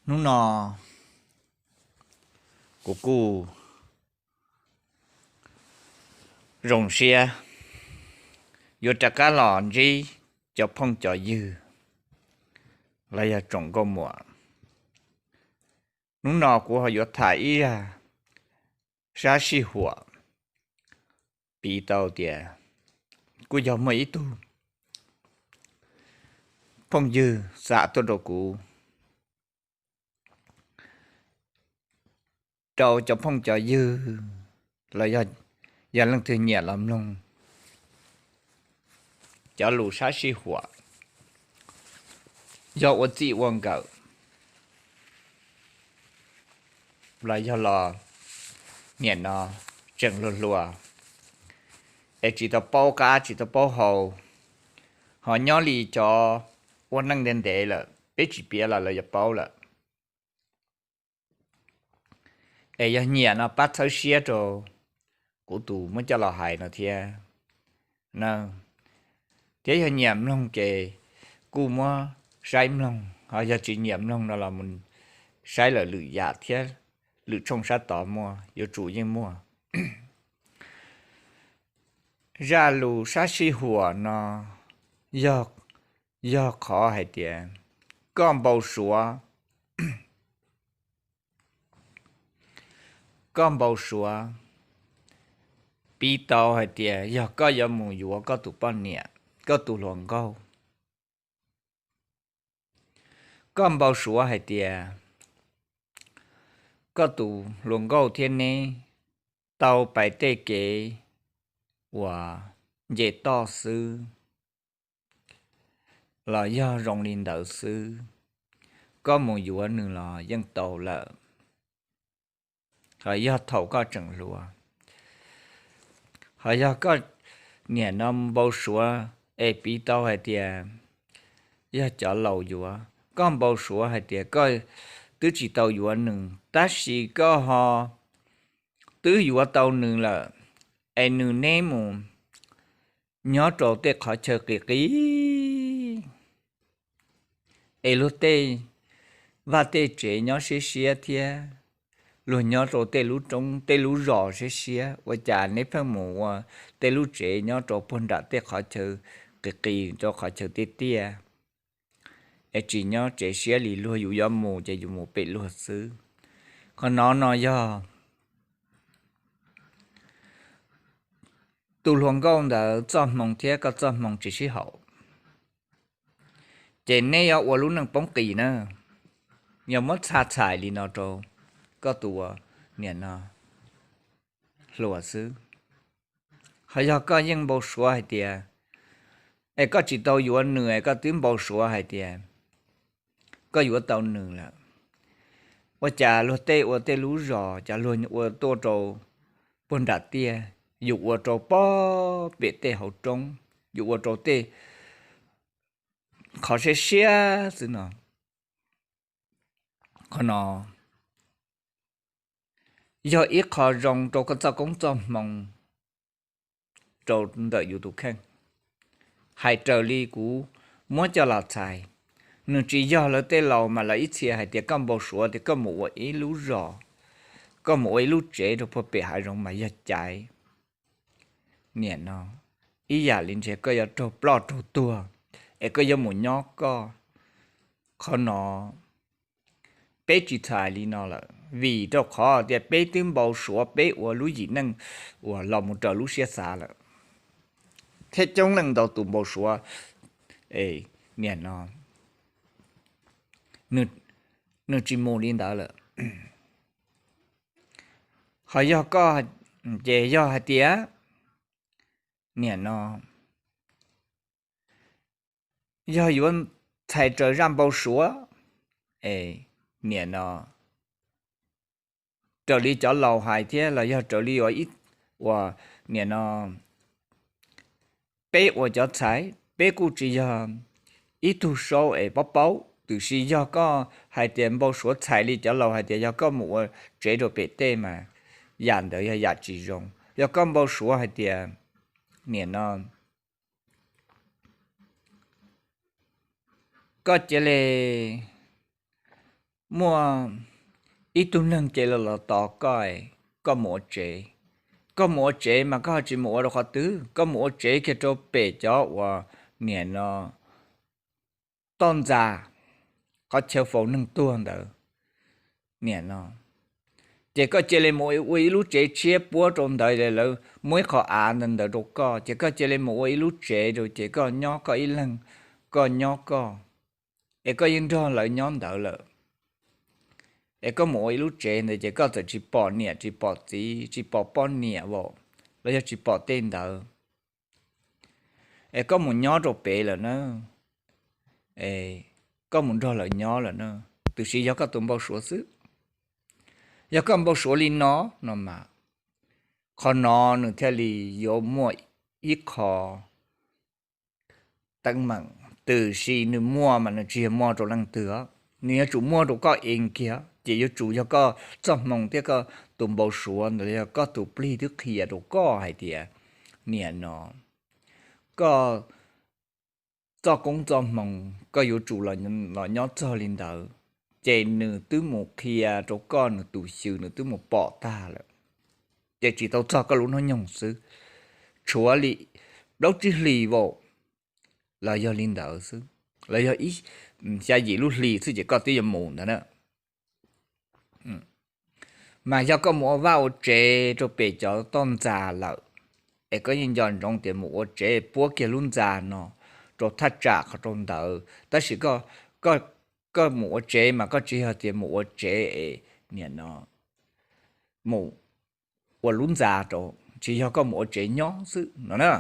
Hnub no kuv kuj zoo siab yuav rov qab los ntsib cov phooj cov ywg los yog tsoom nkauj muam. Hnub no kuv ho yuav tham ib zaj sab sij huam, piv tau tias kuj yog muaj ib tug phooj ywg xa tuaj rau kuv, rau cov phooj cov ywg los yog leej twg nyiam los mloog cov lus sab sij huam, yog ua txij ua nkawm los yog los niam no tseem hluas hluas es tsis tau paub qab tsis tau paub hau, ho nyob li cov ua neej ntev ntev lawm peb tsis piav los lawv yuav paub lawm. Es yog nyiam no pab txhawb siab rau kuv tus muab coj los hais no thiab. Thiab yog nyiam mloog ces kuj muab saib mloog, ho yog tsis nyiam mloog no los mus saib lawm lwm yam thiab, lwm tshooj sab tod muaj, yuav tsum yeej muaj. Zaj lus sab sij huam no yog, yog qhov hais tias koj npau suav, koj npau suav, piv tau hais tias yog koj yuav mus yuav koj tus poj niam, koj tus hluas nkauj, koj npau suav hais tias koj tus hluas nkauj thiab neb tau pais tej kev uas nce toj xwb los yog zoo li ntawd xwb, koj mus yuav nws los yeej tau lawm. Ho yog thaum koj tseem hluas, ho yog koj niam no npau suav es piv tau hais tias yog cov laus yuav, koj npau suav hais tias koj twb tsis tau yuav nws tab sis koj ho twb yuav tau nws lawm, es nws neb mus nyob rau tej qhov chaw qis qis, es luag tej vaj tej tsev nyob siab siab thiab, luag nyob rau tej lub roob tej lub zos siab siab, ua cas neb pheej mus ua tej lub tsev nyob rau puag nram tej qhov chaw qis qis rau qhov chaw tiaj tiaj, es tsis nyob tsev siab li luag, yus yuav mus ces yus mus pem luag xwb. Qhov no no yog tus hluas nkauj ntawd txoj hmoo thiab koj txoj hmoo tsis sib haum. Ces neb yuav ua lub neej poob qis na, yog muab txha txhais li no rau koj tus niam no hluas xwb. Ho yog koj yeej npau suav hais tias, es koj tsis tau yuav nws es koj twb npau suav hais tias koj yuav tau nws lawm, ua cas luag tej ua tej lub zos cas luag ua tuaj rau puag nram tiaj, yus ua rau pob pem tej hauv roob, yus ua rau tej qhov siab siab xwb no. Qhov no yog ib qho zoo rau koj txoj koob txoj hmoo rau ntawm yus tus kheej. Hais raws li kuv muab coj los txhais, nws tsis yog lawv tej laus mas lawv ib txhia hais tias koj npau suav tias koj mus ua ib lub zos, koj mus ua ib lub tsev rau puag pem hav zoov mas yog caiv. Niam no, ib yam li ntshe koj yuav raug ploj raug tuag, es koj yuav mus nyob koj. Qhov no peb tsis txhais li no lawm, vim rau qhov tias peb twb npau suav peb ua lub yim neej uas los mus raws lub siab xav lawm. Thiab coob leej ntau tus npau suav, niam no, nws tsis mus li ntawd lawm. Ho yog koj, ces yog hais tias, niam no, yog yuav txhais raws zaj npau suav, niam no, raws li cov laus hais thiab los yog raws li ua, niam no, peb ua cov txhais peb kuj tsis yog ib tug saub es paub paub, tiam sis yog koj hais tias npau suav txhais li cov laus hais tias yog koj mus ua tsev rau pem tej mas yam ntawd yog yam tsis zoo. Yog koj npau suav hais tias, niam no, koj cia li muaj ib tug neeg cia li los tos koj, koj mus ua tsev. Koj mus ua tsev mas koj tsis mus ua rau qhov twg, koj mus ua tsev kiag rau pem cov uas niam no toj ntxas, qhov chaw faus neeg tuag ntawd, niam no. Ces koj cia li mus ua ib lub tsev tshiab puab rau ntawd, lawv muab ib qho av ntawd ntawd rau koj, ces koj cia li mus ua ib lub tsev rau, ces koj nyob koj ib leeg, koj nyob koj, es koj yeej nrog lawv nyob ntawd lawm. Es koj mus ua ib lub tsev ntawd ces koj txawm tsis pom niam tsis pom txiv, tsis pom poj niam los yog tsis pom tej ntawd, es koj mus nyob rau pem lawm na, koj mus nrog lawv nyob lawm na, tiam sis yog koj tus npau suav xwb. Yog koj npau suav li no, no mas qhov no nws thiaj li yuav muaj ib qho teeb meem, tiam sis nws muaj mas nws tsis yog muaj rau leej twg, nws yuav tsum muaj rau koj ib kiag, ces yuav tsum yog koj txoj hmoo thiab koj tus npau suav ntawd, yog koj tus plig twb qhia rau koj hais tias, niam no, koj txoj koob txoj hmoo koj yuav tsum los nyob txog li ntawd, ces nws twb mus qhia rau koj, nws tus xyw nws twb mus pom tag lawm, ces tsis tau txog koj lub hnub nyoog xwb, tshuav li plaub tsib hlis vaum, los yog li ntawd xwb, los yog ib xya yim lub hlis xwb ces koj twb yuav mus ntawd na. Mas yog koj mus ua vaj ua tsev rau pem cov toj ntxas lawm, es koj yeej nco ntsoov tias mus ua tsev puab kiag lub ntxa no rau thaj tsam qhov rau ntawd, tab sis koj mus ua tsev mas koj tsis yog tias mus ua tsev es niam no mus ua lub ntxa rau, tsis yog koj mus ua tsev nyob xwb no na.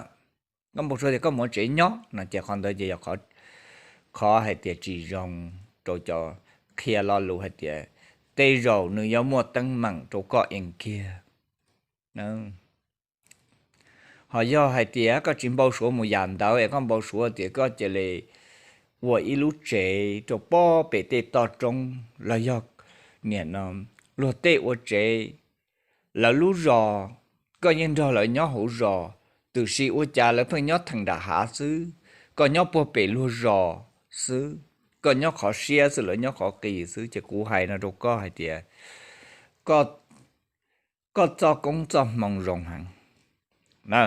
Koj npau suav tias koj mus ua tsev nyob no ces qhov ntawd ces yog qhov hais tias tsis zoo rau cov qhia lo lus hais tias tej zaum nws yuav muaj teeb meem rau koj ib kiag. Ho yog hais tias koj tsis npau suav mus yam ntawd es koj npau suav tias koj cia li ua ib lub tsev rau pob pem tej toj roob los yog niam no luag tej ua tsev, lawv lub zos, koj yeej nrog lawv nyob hauv zos, tiam sis ua cas lawv pheej nyob theem nram hav xwb, koj nyob puag pem luag zos xwb, koj nyob qhov siab xwb lawv nyob qhov qis xwb, ces kuv hais no rau koj hais tias koj txoj koob txoj hmoo zoo heev na,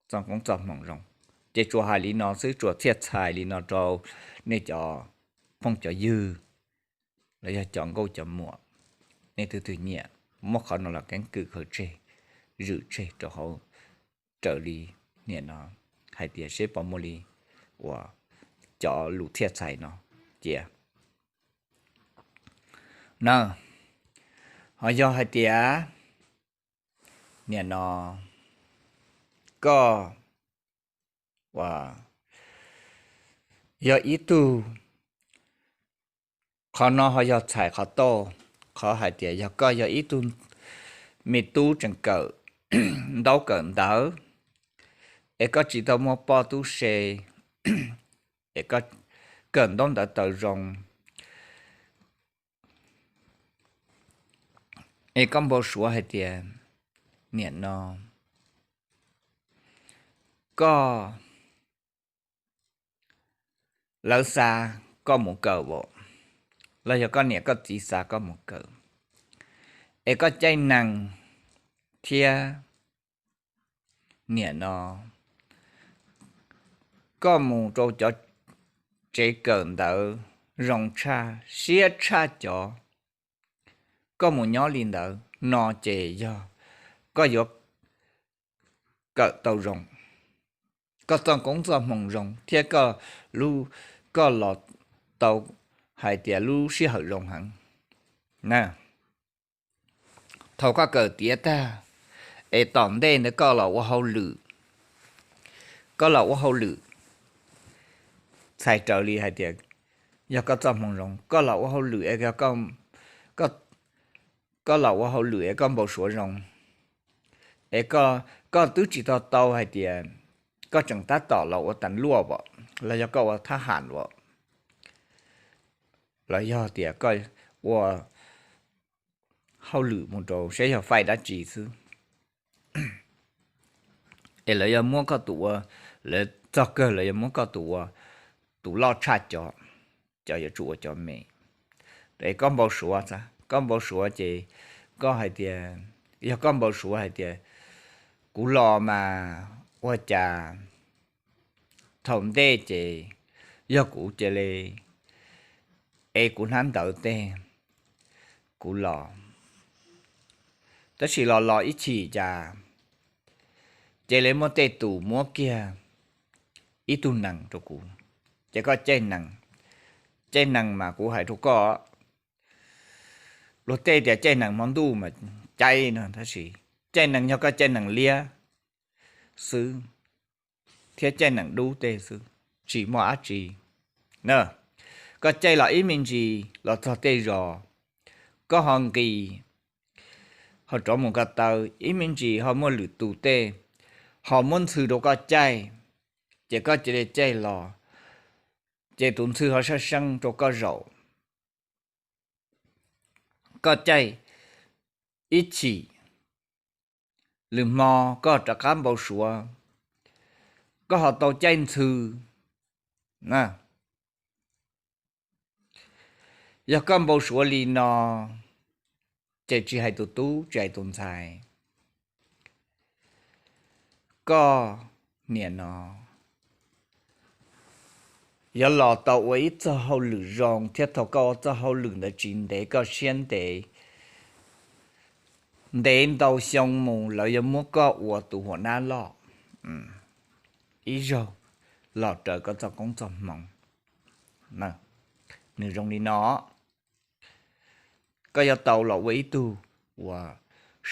txoj koob txoj hmoo zoo. Ces tsuas hais li no xwb, tsuas txhiaj txhais li no rau nej cov phooj cov ywg los yog cov nkauj cov muam, nej twg twg nyiam, muab qhov no los keeb kwm khaws tseg, zwm tseg rau hauv, raws li niam no hais tias seb puas muaj li uas cov lus txhiaj txhais no cia na. Ho yog hais tias niam no koj uas yog ib tug, qhov no ho yog txhais qhov tauj, qhov hais tias yog koj yog ib tug me tub tseem kawm ntaub kawm ntawv, es koj tsis tau muaj poj tub se, es koj kawm ntaub ntawv tau zoo, es koj npau suav hais tias niam no koj, lawv xa koj mus kawm as, los yog koj niam koj txiv xa koj mus kawm, es koj caij nees thiab niam no koj mus rau cov tsev kawm ntawv zoo tshaj siab tshaj cov, koj mus nyob li ntawd no ces yog koj yuav kawm tau zoo, koj txoj koob txoj hmoo zoo thiab koj los tau hais tias lub sij hawm zoo heev na. Thaum koj kawm tiav tag, es tom ntej ntawd koj los ua hauj lwm, koj los ua hauj lwm, txhais raws li hais tias yog koj txoj hmoo zoo, koj los ua hauj lwm es koj los ua hauj lwm es koj npau suav zoo, es koj twb tsis tau tau hais tias koj tseem tab tom los ua tas luaj as, los yog koj ua thab ham as, los yog tias koj ua hauj lwm mus rau saib yog faij dab tsi xwb, es lawv yuav muab koj tus ua, lawv txog kawg lawv yuav muab koj tus ua tus loj tshaj cov, cov yuav tsum ua cov me. Es koj npau suav, koj npau suav ces koj hais tias, yog koj npau suav hais tias kuv los mas ua cas thaum ntej ces yog kuv cia li es kuv hnab ntawv tej kuv los, tab sis los los ib chim cas cia li muaj tej tus muab kiag ib tug nees rau kuv, ces koj caij nees, caij nees mas kuv hais rau koj, luag tej tias caij nees hmo ntuj mas caij no, tab sis caij nees yog koj caij nees liab xwb thiab caij nees dub tej xwb, tsis muaj dab tsi na. Koj caij los ib me ntsis los txog tej zos, koj ho nqis, ho rov mus ko taw, ib me ntsis ho muaj lwm tus tej ho muab ntxhw rau koj caij, ces koj cia li caij los, ces tus ntxhw ho sab seeb rau koj zaum. Koj caij ib chim, lwm hmo koj rov qab npau suav, koj ho tau caij ntxhw. Yog koj npau suav li no, ces tsis hais tus tub tsis hais tus ntxhais, koj niam no yuav los tau ua ib txoj hauj lwm zoo, thiab thaum koj ua txoj hauj lwm ntawd tsis ntev koj siab ntev, ntev ntau xyoo mus lawv yuav muab koj ua tus huam nab loj ib zaug los raws koj txoj koob txoj hmoov. Nws zoo li no, koj yuav tau los ua ib tug uas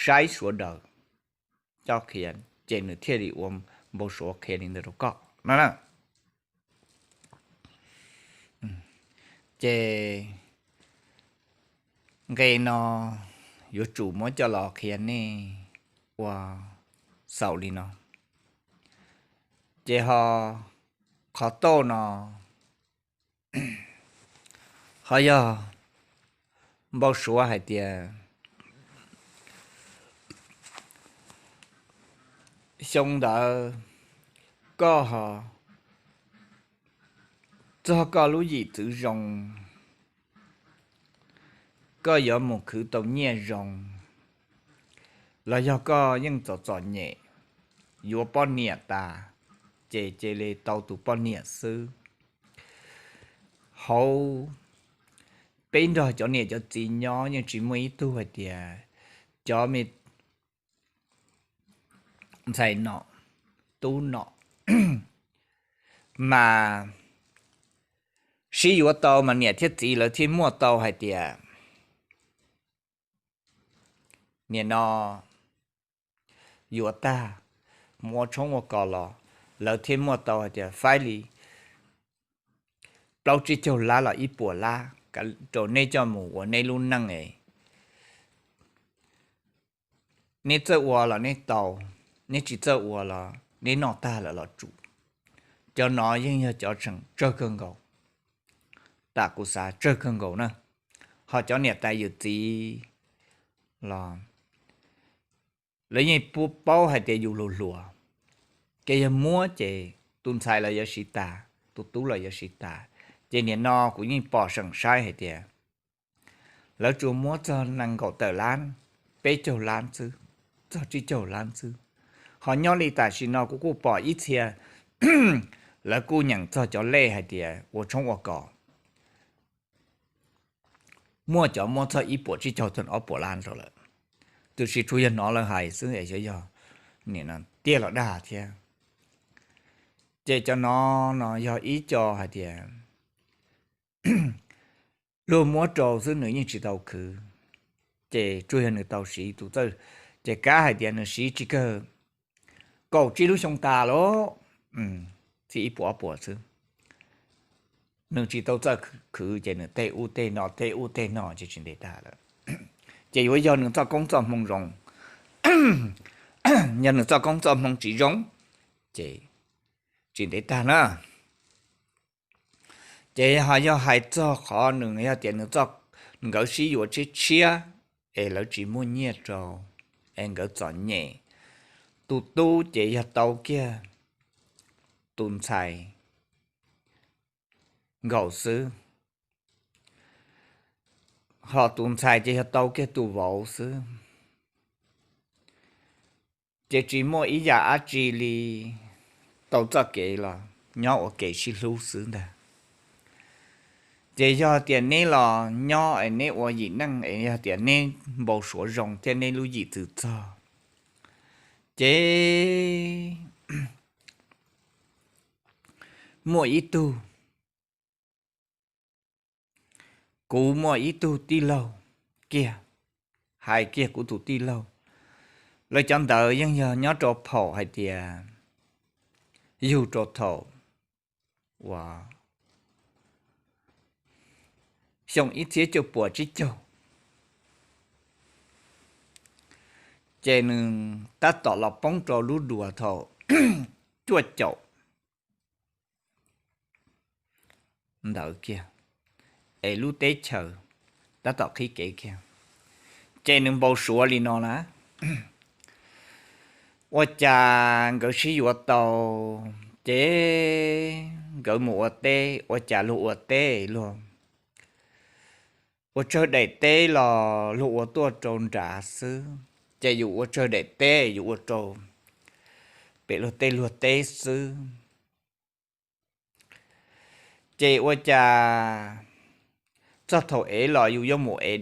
saib sawv daws coj qhia, ces nws thiaj li ua npau suav qhia li ntawd rau koj no. Ces nqe no yuav tsum muab coj los qhia nej ua xaus li no. Ces ho qhov tauj no ho yog npau suav hais tias xyoo ntawd koj ho txog koj lub yim txwv zoo, koj yuav mus khwv tau nyiaj zoo, los yog koj yeej txom txom nyem, yuav poj niam tas, ces cia li tau tus poj niam xwb. Hauv peb nrog cov niam cov txiv nyob yeej tsis muaj ib tug hais tias cov me ntxhais nom tub nom mas sib yuav tau mas niam thiab txiv lawv thiaj muaj tau hais tias nim no yuav tag, mus ua tshoob ua kos los lawv thiaj muaj tau hais tias faib li plaub tsib caug lab los ib puas lab rau nej coj mus ua nej lub neej es nej txawj ua los nej tau, nej tsis txawj ua los nej noj tag lawm los tsum. Cov no yeej yog cov tseem tsawg kawg nkaus, tam kuv xav tsawg kawg nkaus na. Ho cov niam tais yawm txiv los lawv yeej paub hais tias yus hluas hluas, ces yog muab ces tus ntxhais los yuav siv tas, tus tub los yuav siv tas. Ces nim no kuv yeej pom seem saib hais tias lawv tsuas muab txog nees nkaum tawm lab, peb caug lab xwb, txog tsib caug lab xwb. Ho nyob li tam sim no kuv kuj pom ib txhia lawv kuj nyeem txog cov lej hais tias ua tshoob ua kos muaj cov muab txog ib puas tsib caug txog ob puas lab rau lawm. Tab sis tsuas yog hnov lawv hais xwb es xyov yog nim no tiag los dag thiab. Ces cov no no yog ib co hais tias luag muab rau xwb nws yeej tsis tau khwv, ces tsuas yog nws tau siv tus txawj, ces kav hais tias nws siv tsis kawg kaum tsib lub xyoo tas lawm, txij ib puas ob puas xwb, nws tsis tau txawj khwv ces nws tej ub tej no tej ub tej no ces tsis ntev tag lawm. Ces yuav yog nws txoj koob txoj hmoo zoo, yog nws txoj koob txoj hmoo tsis zoo, ces tsis ntev tag na. Ces ho yog hais txog qhov nws yog tias nws txoj, nkawd sib yuav tshiab tshiab es lawv tsis muaj nyiaj rau, es nkawd txom nyem, tus tub ces yog tau kiag tus ntxhais nkaus xwb, ho tus ntxhais ces yog tau kiag tus vauv xwb. Ces tsis muaj ib yam dab tsi li, tau txoj kev los nyob ua kev sib hlub xwb ntag. Ces yog tias neb los nyob es neb ua yim neej es yog tias neb npau suav zoo thiab neb lub yim txwv txog, ces muaj ib tug, kuv muaj ib tug tij laug kiag, hais kiag kuv tus tij laug, lawv cov ntawd yeej yog nyob rau phaum hais tias yug rau thaum uas xyoo ib txhiab cuaj puas tsib caug, ces nws tab tom los poob rau lub duas thaum cuaj caum ntawd kiag, es lub teb chaws tab tom qhib kev kiag. Ces nws npau suav li no na, ua cas nkawd sib yuav tau, ces nkawd mus ua teb, ua cas luag ua teb luag ua tsawg daim teb los luag ua tuaj rau nrad xwb, ces yus ua tsawg daim teb yus ua rau pem luag tej luag teb xwb. Ces ua cas txog thaum ev los yus yuav mus ev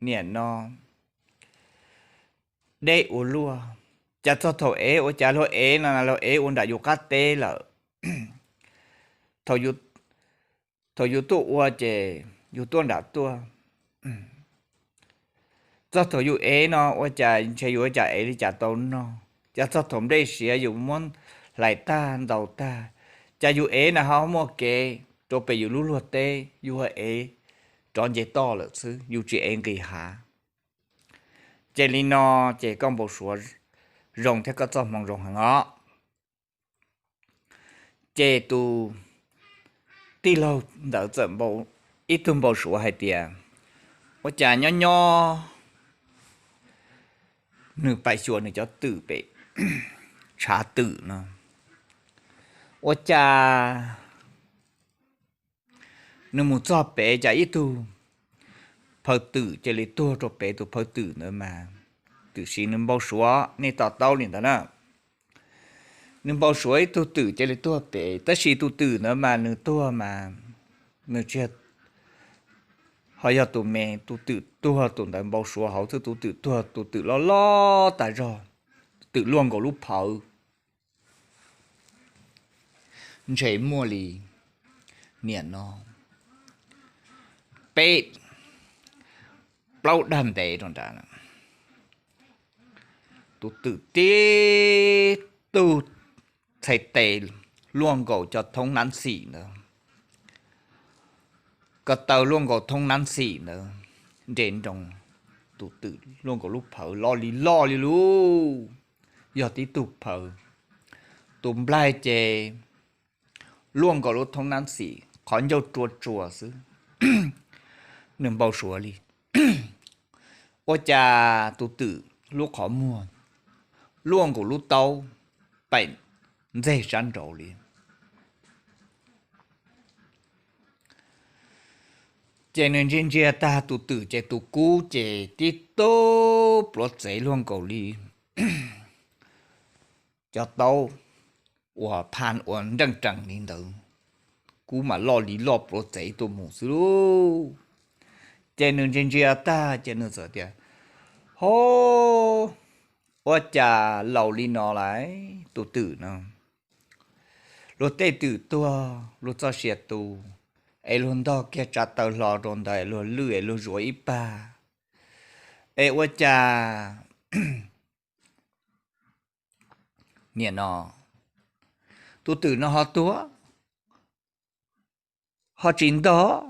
niam no deb ua luaj, cas txog thaum ev ua cas luag ev no luag ev ua nram yus qab teb lawm. Thaum yus tuaj ua ces yus tuaj nram tuaj, txog thaum yus ev no ua cas ntshe yus ua cas ev li cas tau noj, cas txog thaum nplej siav yus muab hlais tag ntaus tag, cas yus ev na ho muaj kev rau pem yus lub luag teb, yus ev rov nce toj lawm xwb, yus tsis ev nqis hav. Ces li no ces koj npau suav zoo thiab koj txoj hmoo zoo heev os. Ces tus tij laug ntawd txawm ib tug npau suav hais tias, ua cas nyob nyob nws pais xyuas nws cov twm pem tshav twm no, ua cas nws mus txog pem cas ib tug phaw twm cia li tuag rau pem tus phaw twm ntawd mas, twm sis nws npau suav nej to taub li ntawd na. Nws npau suav ib tug twm cia li tuag pem, tab sis tus twm ntawd mas nws tuag mas nws tsis ho yog tus me, tus twm tuag tus ntawd npau suav hauv xwb, tus twm tuag tus twm loj loj tas zog, twm luaj nkaus lub phawv. Ntshe muaj li niam no peb plaub dag ntev rau nrad, tus twm tib tug txhais tes luaj nkaus cov thoob nab xim ntawd, ko taw luaj nkaus thoob nab xim ntawd, nres nroos, tus twm luaj nkaus lub phawv loj li loj li lub, yog tib tug phawv. Tus nplaig ces luaj nkaus lub thoob nab xim, qhov ncauj rua tsuas xwb. Nws npau suav li, ua cas tus twm lub qhov muag luaj nkaus lub taub paim ntxeg sab nraud li. Ces nws ntsia ntsia tag tus twm ces tus kub ces tib tug pluav txev luaj nkaus li cov taub uas pha ua nreej rees li ntawd, kub mas loj li loj pluav txev tuaj mus xwb lauj. Ces nws ntsia ntsia tag ces nws txawm tias, ho, ua cas laus li no lawm tus twm no. Luag tej twm tuag luag txoj sia tu, es luag ntog kiag tsav taw hlo rau ntawd luag lwj es luag zuav ib pag, es ua cas niam no tus twm no ho tuag, ho tsis ntog,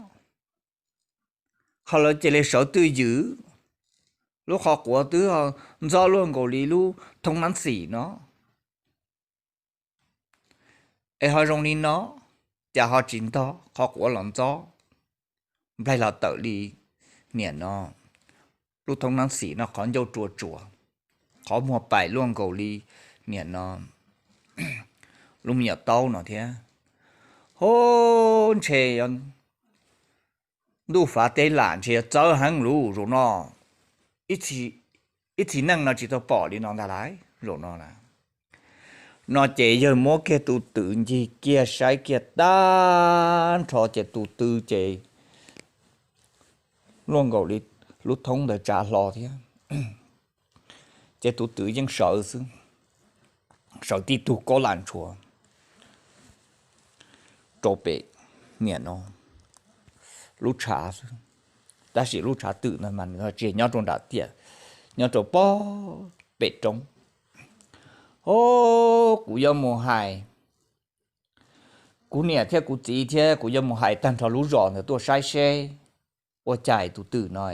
ho lawv cia li sawv twj ywm, lub qhov quav twb ntxob luaj nkaus li lub thoob nab xim no. Es ho zoo li no, cas ho tsis ntog, qhov quav los ntxob, nplaig los tawm li niam no, lub thoob nab xim no qhov ncauj rua tsuas, qhov muag paim luaj nkaus li niam no lub me nyuam taub no thiab. Ho ntshe ntuj fav teb lam ntshe yuav txawv heev lus zaum no, ib txhis neej no tsis tau pom li no ntag lauj zaum no na. No ces yawg muab kiag tus twm ncig kiag saib kiag tag nrho ces tus twm ces luaj nkaus li lub thoob ntawd tsav hlo thiab. Ces tus twm yeej sawv xwb, sawv tib tug kob lam ntshua rau pem, niam no, lub tshav xwb. Tab sis lub tshav twm ntawd mas nws tsis nyob rau nram tiaj, nyob rau pog pem roob. O, kuv yuav mus hais kuv niam thiab kuv txiv thiab kuv yuav mus hais tag nrho lub zos ntawd tuaj saib seb ua cas tus twm no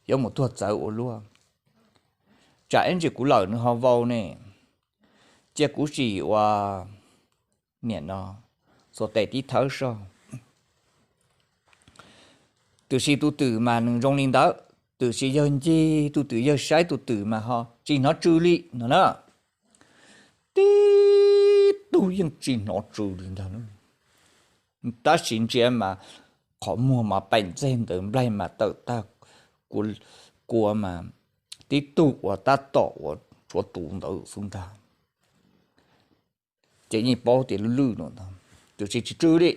yuav mus tuag txawv ua luaj. Tsam ib ntsis kuv lawm nws ho vau ne, cia kuv sim ua, niam no, xuas tes tib thawb soj. Tiam sis tus twm mas nws zoo li ntawd, tiam sis yawg ncig tus twm, yawg saib tus twm mas ho tsis hnov tsw li no na. Tib tug yeej tsis hnov tsw li ntag. Tab sis ntsia mas qhov muag mas peem ntxeg ntawd, nplaig mas tawm tag, kua mas tib tug uas tab tom uas tshuav tus ntawd xwb ntag. Ces yeej paub tias lwj lwj no ntag, tiam sis tsis tsw li.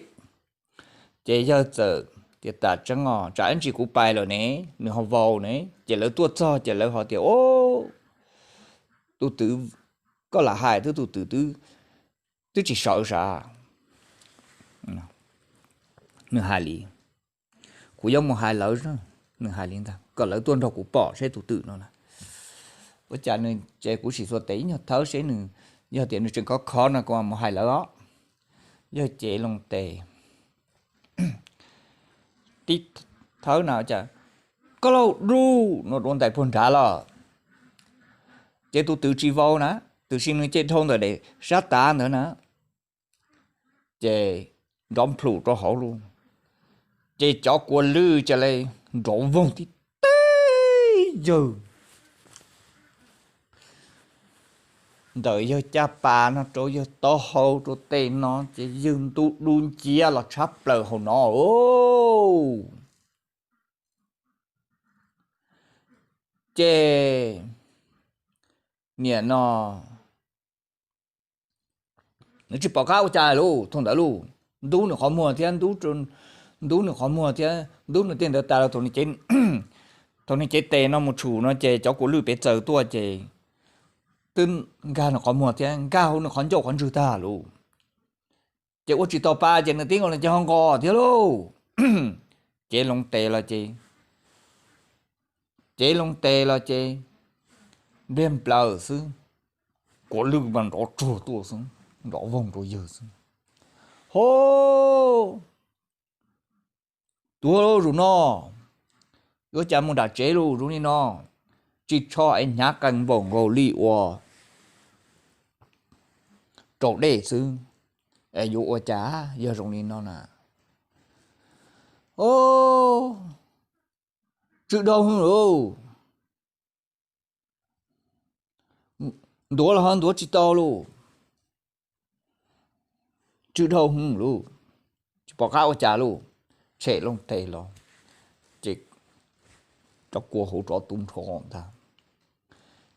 Ces yawg txawm tias, tam tseeb os, tsam ib ntsis kuv pais lawm ne, nws ho vau ne, ces lawv tuaj txog ces lawv ho tias, o, tus twm, koj lam hais twb, tus twm twb tsis sawv sav. Nws hais li, kuv yuav mus hais lawv, nws hais li ntag, kom lawv tuaj nrog kuv pom seb tus twm no na. Ua cas nws, ces kuv sim xuas tes ib nyuag thawb seb nws, yog tias nws tseem khov khov no kuv mam mus hais lawv os. Yawg cev loo tes tib thawb na, cas koj lauj duj no dua ntais puag nrad los. Ces tus twm tsis vau na, tiam sis nws ces dhau ntawm daim sab tav ntawd na, ces nrov nplhum rau hauv lawm. Ces cov kua lwj ca le nrov voog tib teb yawg ntawm yawg caj pas no rau yawg taub hau rau tej no ces yawg ntu dub nciab los tshab plaws hauv no. Ces niam no nws tsis pom qab ua cas lauj, thaum ntawd lauj, ntub nws qhov muag thiab, ntub nws qhov muag thiab ntub nws tej ntawd tas los, thaum nws cev tes no mus tshum no ces cov kua lwj pem txawm tuaj ces twb nkag nws qhov muag thiab nkag hauv nws qhov ncauj qhov ntswg tag lauj. Ces ua tsis tau pa ces nws tib nkaus nws ces ho nqos thiab lauj. Cev loo tes los ces, cev loo tes los ces npliag nplaws xwb, kua lwj mas nrov tsuag tuaj xwb, nrov voog rau yawg xwb. Ho, tuag lauj zaum no, yuav cas mus nram tsev lauj zoo li no, tsis tsho es hnyav qees npaum nkaus li uas raus dej xwb, es yuav ua cas yog zoo li no na. O, tsw dhau hwv lauj. Ntuav los ho ntuav tsis tau lauj. Tsw dhau hwv lauj, tsis pom qab ua cas lauj. Tshem loo tes los ces rov kua hauv rov tu nrho ntag.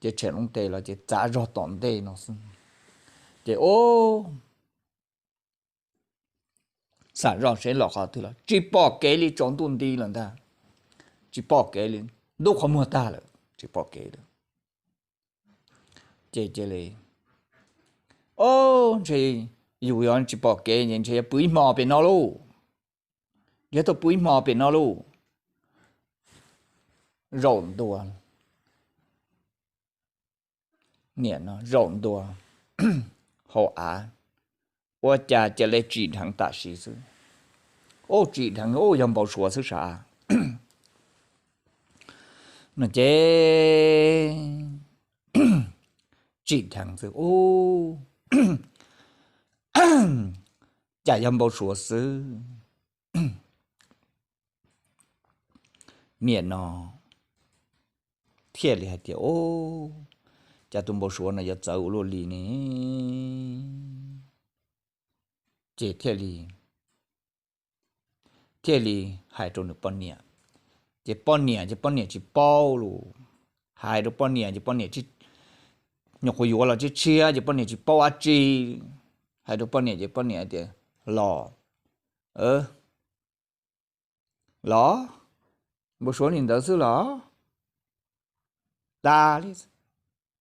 Ces tshem loo tes los ces txav zog tom ntej no xwb. Ces o, xam zoj seb los qhov twg los tsis pom kev li, tsaus ntuj nti lawm ntag. Tsis pom kev li, ntub qhov muag tag lawm tsis pom kev li. Ces cia li, o, ntshe yus yog tsis pom kev ces ntshe yuav pw ib hmo pem no lauj. Ntshe yuav tau pw ib hmo pem no lauj. Zaum ntua, niam no zaum ntua hauv av, ua cas cia li tsim dheev tam sim xwb. Ub, tsim dheev ub yog npau suav xwb sav. No ces tsim dheev xwb ub, cas yog npau suav xwb. Niam no thiaj li hais tias, o, cas tus npau suav no yuav txawv ua luaj li ne. Ces thiaj li thiaj li hais rau nws poj niam. Ces poj niam ces poj niam tsis paub lus, hais rau poj niam ces poj niam nyuam qhuav yuav los tshiab tshiab ces poj niam tsis paub dab tsi. Hais rau poj niam ces poj niam tias, los, los, npau suav li ntawd xwb los? Tas li.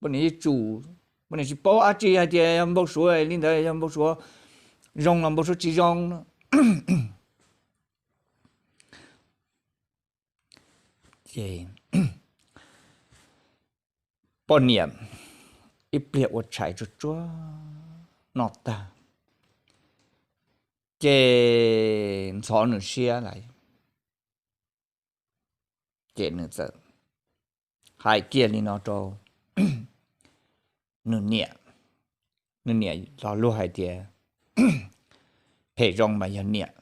Poj niam yeej tsum, poj niam tsis paub dab tsi hais tias yog npau suav li ntawd, yog npau suav zoo los npau suav tsis zoo no. Ces poj niam ib pliag ua tshais tsuag tsuag noj tag, ces ntxhov nws siab lawm, ces nws txawm hais kiag li no rau nws niam. Nws niam los luag hais tias, phem zoo mas yog niam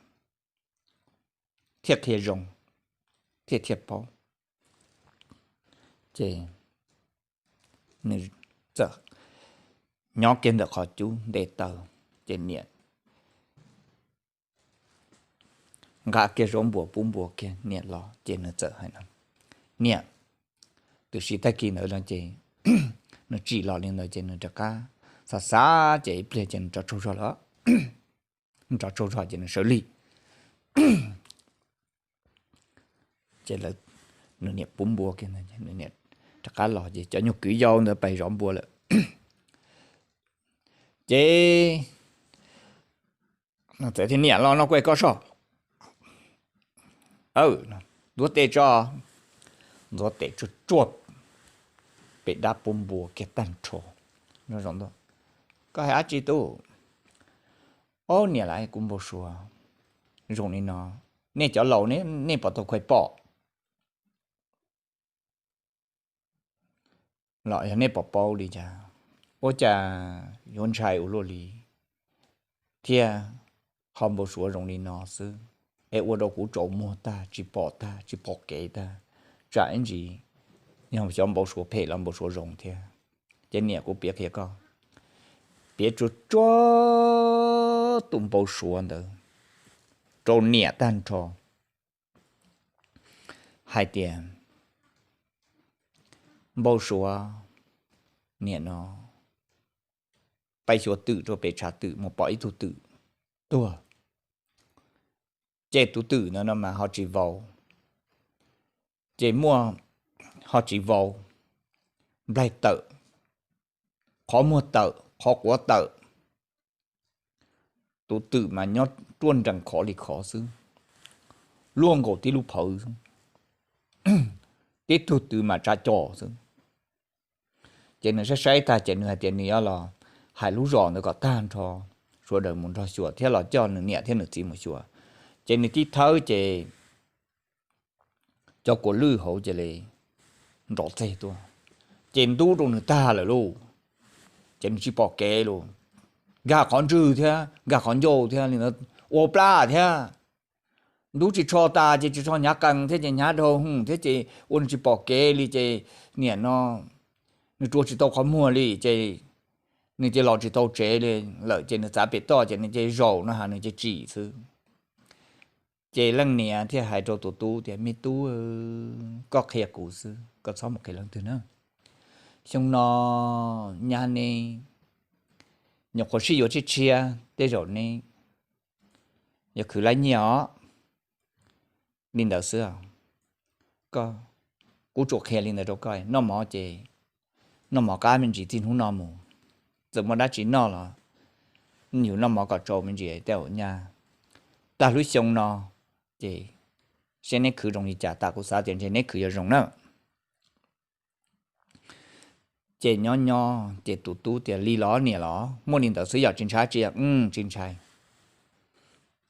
thiaj qhia zoo, thiaj thiaj paub. Ces nws txawm nyob kiag ntawm qhov cub nte taw, ces niam nqa kiag zaub npua pub npua kiag niam los, ces nws txawm hais no, niam, tam sim tag kis ntawd no ces nws tsim los li ntawd ces nws rov qab xav xav ces ib pliag ces nws rov tsaug zog lawm. Nws rov tsaug zog ces nws sawv lig. Ces nws niam pub npua kiag, nws niam rov qab los ces cov nyuag kwv yau ntawd pais zov npua lawm. Ces txawm tias, niam los no kuv hais koj soj. Ntxuav tes tso. Ntxuav tes tsuag tsuag, pem dab pub npua kiag tag nrho. Koj hais dab tsi tub? Ob niam lawv kuv npau suav zoo li no, nej cov laus nej puas tau khuv pom los yog nej pom paub li cas? Ua cas yuav ntshai ua luaj li thiab, ho npau suav zoo li no xwb, es ua rau kuv tsaus muag tag, tsis pom tag, tsis pom kev tag. Tsam ib ntsis yog xyov npau suav phem los npau suav zoo thiab. Ces niam, kuv piav qhia koj, piav tsuag tsuag tus npau suav ntawd rau niam tag nrho hais tias, npau suav niam no pais xyuas twm rau pem tshav twm mus pom ib tug twm tuag. Ces tus twm ntawd no mas ho tsis vau, ces muaj, ho tsis vau, nplaig tawm, qhov muag tawm, qhov quav tawm. Tus twm mas nyob ruaj nrees khov li khov xwb, luaj nkaus tib lub phawv xwb, tib tug twm mas tsav co xwb. Ces nws saib saib tag ces nws hais tias nws yuav los hais lub zos ntawd kom tag nrho, sawv daws mus nrog xyuas thiab los coj nws niam thiab nws txiv mus xyuas. Ces nws tib thawb ces cov kua lwj hauv cia li nrov txeg tuaj, ces ntub rau nws tag lawm lauj. Ces nws tsis pom kev lauj, nkag qhov ntswg thiab nkag qhov ncauj thiab li ntawd, ua plab thiab. Ntub tsis tsho tas ces tsis tsho hnyav qees thiab ces hnyav dhau hwv thiab ces ua nws tsis pom kev li ces niam no nws rua tsis tau qhov muag li ces nws cia los tsis tau tsev li lawm ces nws txav pem toj ces nws cia zaum no has nws cia tsim xwb. Ces leej niam thiaj hais rau tus tub tias, me tub, koj qhia kuv xwb, koj txhob mus qhia leej twg na. Xyoo no nyab neb nyuam qhuav sib yuav tshiab tshiab, tej zaum neb yuav khwv lab nyiaj os. Li ntawd xwb, kuv tsuas qhia li ntawd rau koj. Noj mov ces noj mov qab me ntsis txij hnub no mus, txawm muaj dab tsi noj los yus noj mov kom tsau me ntsis tej zaum nyaj. Tag lub xyoo no ces seb neb khwv zoo li cas, tas kuv xav tias ntshe neb khwv yuav zoo na. Ces nyob nyob ces tus tub tias, li los niam los? Muaj li ntawd xwb yog tsis ntshai tsi? Tsis ntshai.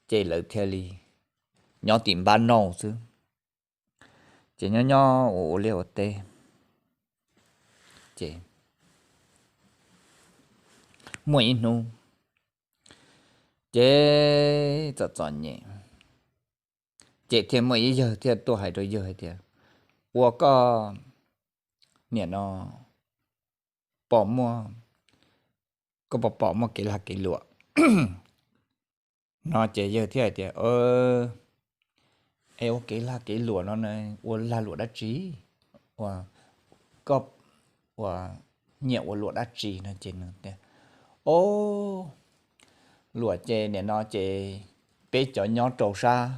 Ces lawv thiaj li nyob tim npab nauj xwb. Ces nyob nyob ua ua liaj ua teb, ces muaj ib hnub ces txom txom nyem, ces thiaj muaj ib yawg thiaj tuaj hais rau yawg hais tias, ua koj niam no pom muaj, koj puas pom muaj kev lag kev luam no? Ces yawg thiaj hais tias, Es ua kev lag kev luam no, ua lag luam dab tsi? Ua, koj ua, nyiam ua luam dab tsi no? Ces nws tias, Ob, luam ces nim no ces peb cov nyob rau sab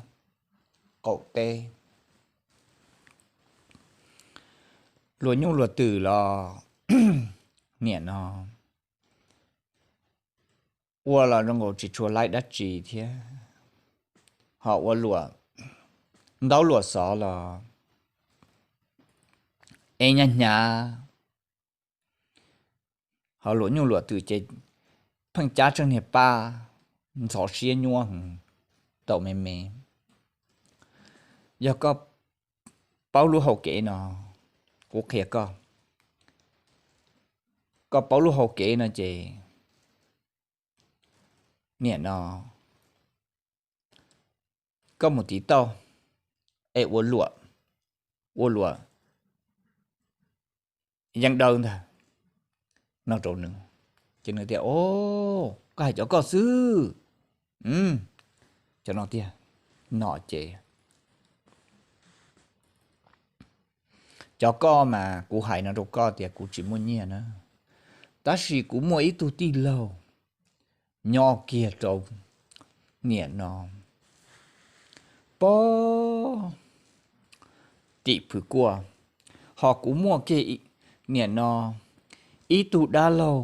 qaum teb, luag nyuj luag twm los nim no ua los zoo nkaus tsis tshua laib dab tsi thiab, ho ua luam, ntaub luam xov los es hnyav hnyav, ho luam nyuj luam twm ces pheej cab tsheej niag paj ntxhov siab nyuab tau me me. Yog koj paub lub hau kev no, kuv qhia koj, koj paub lub hau kev no ces nim no koj mus tiv tauj es ua luam, ua luam yeeb dawb ntag, no rau nws. Ces nws tias, Ob, koj hais cov koj xwb. Cov no tiag. No ces cov koj mas kuv hais no rau koj tias kuv tsis muaj nyiaj na, tab sis kuv muaj ib tug tij laug nyob kiag rau nim no pog tim Phwv Kuaj, ho kuv muaj kiag nim no ib tug dab laug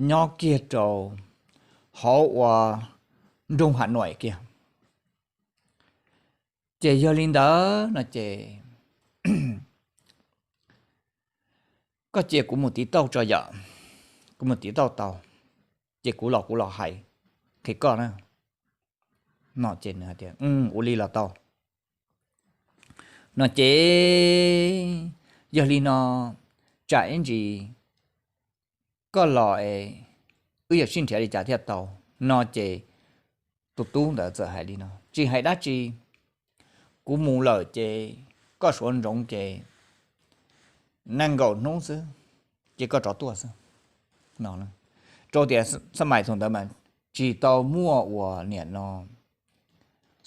nyob kiag rau hauv ua nroog Hav Nuam kiag. Ces yog li ntawd no ces koj cia kuv mus tiv tauj tso yom, kuv mus tiv tauj tau, ces kuv los kuv los hais qhia koj na. No ces nws tias, Ua li los tau. No ces yog li no, tsam ib ntsis koj los es wb yuav sib nrhiav li cas thiaj tau. No ces tus tub ntawd txawm hais li no, Tsis hais dab tsi, kuv mus lawm ces koj suav ntsoov ces nees nkaum hnub xwb ces koj rov tuaj xwb. No, rau tias xab mais thaum ntawd mas tsis tau muaj ua niam no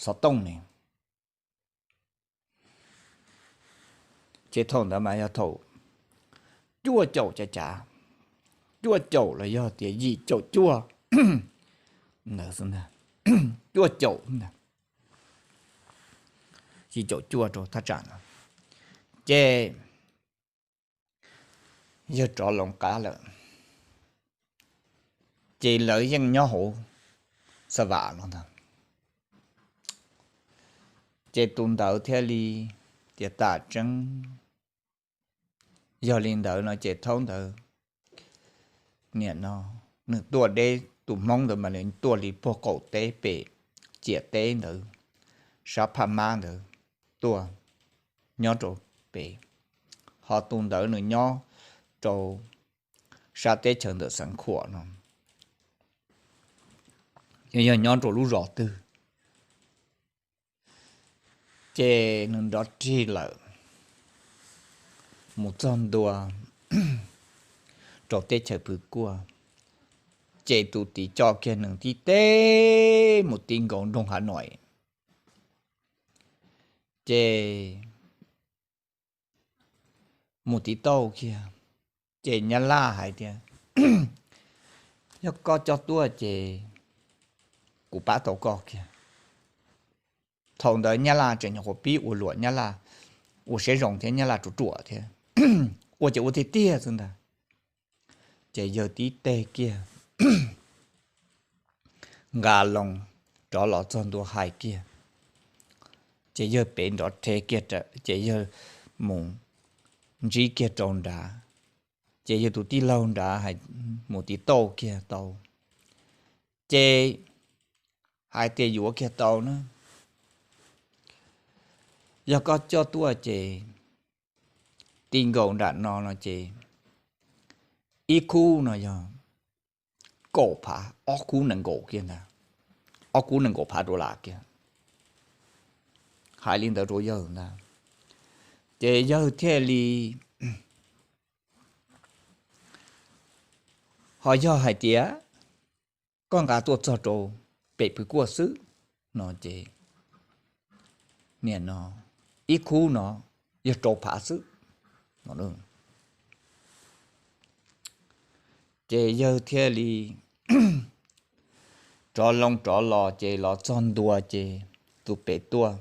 xov tooj ne. Ces thaum ntawd mas yog thaum cuaj caum cav cav, cuaj caum los yog tias yim caum cuaj ntawd, cuaj caum, yim caum cuaj rau thaj tsam no, ces yawg rov loo qab lawm, ces lawv yeej nyob hauv xa vam no ntag. Ces tus ntawd thiaj li tias, Tam tseeb. Yog li ntawd no ces thaum ntawd niam no nws tuaj deb, tus Hmoob ntawd mas nws tuaj li puag qaum teb pem ciam teb ntawd, sab Phaj Mab ntawd tuaj nyob rau pem, ho tus ntawd nws nyob rau sab teb chaws ntawm Xeev Khuam no, yog nyob rau lub zos twg. Ces nws nrov rig lawm mus txog ntua rau teb chaws Phwv Kuaj, ces tus tij coj kiag nws tib teg mus ti nkaus nroog Hav Nuam, ces mus tiv tauj kiag, ces Nyab Laj hais tias, Yog koj coj tuaj ces kuv pab tau koj kiag. Thaum ntawd Nyab Laj tseem nyuam qhuav pib ua luam, Nyab Laj ua siab zoo thiab Nyab Laj ruam ruam thiab, ua ces ua tiag tiag xwb ntag. Ces yawg tib teg kiag nqa loo rov los txog ntua hais kiag, ces yawg pem nrov rhe kiag, ces yawg mus ntsib kiag rau nrad, ces yawg tus tij laug nrad mus tiv tauj kiag tau, ces hais tias yuav kiag tau na, yog koj coj tuaj ces ti nkaus nram no no ces ib khub no yog kaum phav, ob khub nees nkaum kiag ntag, ob khub nees nkaum phav dollar kiag. Hais li ntawd rau yawg ntag, ces yawg thiaj li, Ho yog hais tias koj nqa tuaj txog rau pem Phwv Kuaj xwb no ces nim no ib khub no yog rau phav xwb. Ces yawg thiaj li rov loo rov los ces los txog ntua ces tus pem tuaj,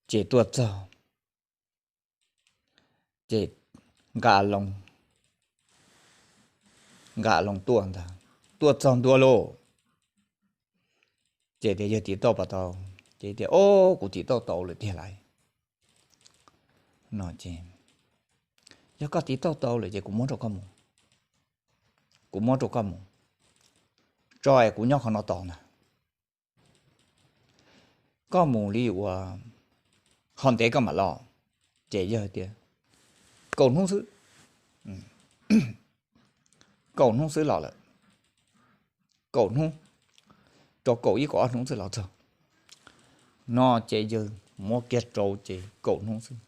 ces tuaj txog ces nqa loo, nqa loo tuaj ntag, tuaj txog ntua lauj. Ces tias, Yawg tiv tauj puas tau? Ces tias, O, kuv tiv tauj tau lawm tiag lauj. No ces, Yog koj tiv tauj tau lawm ces kuv muab rau koj mus, kuv muab rau koj mus, tso es kuv nyob qhov no tos ntag. Koj mus li uas ho ntev koj mam los. Ces yawg tias, Kaum hnub xwb, kaum hnub xwb los lawm, kaum hnub, rau kaum ib kaum ob hnub xwb los txog. No ces yawg muab kiag rau ces kaum hnub xwb,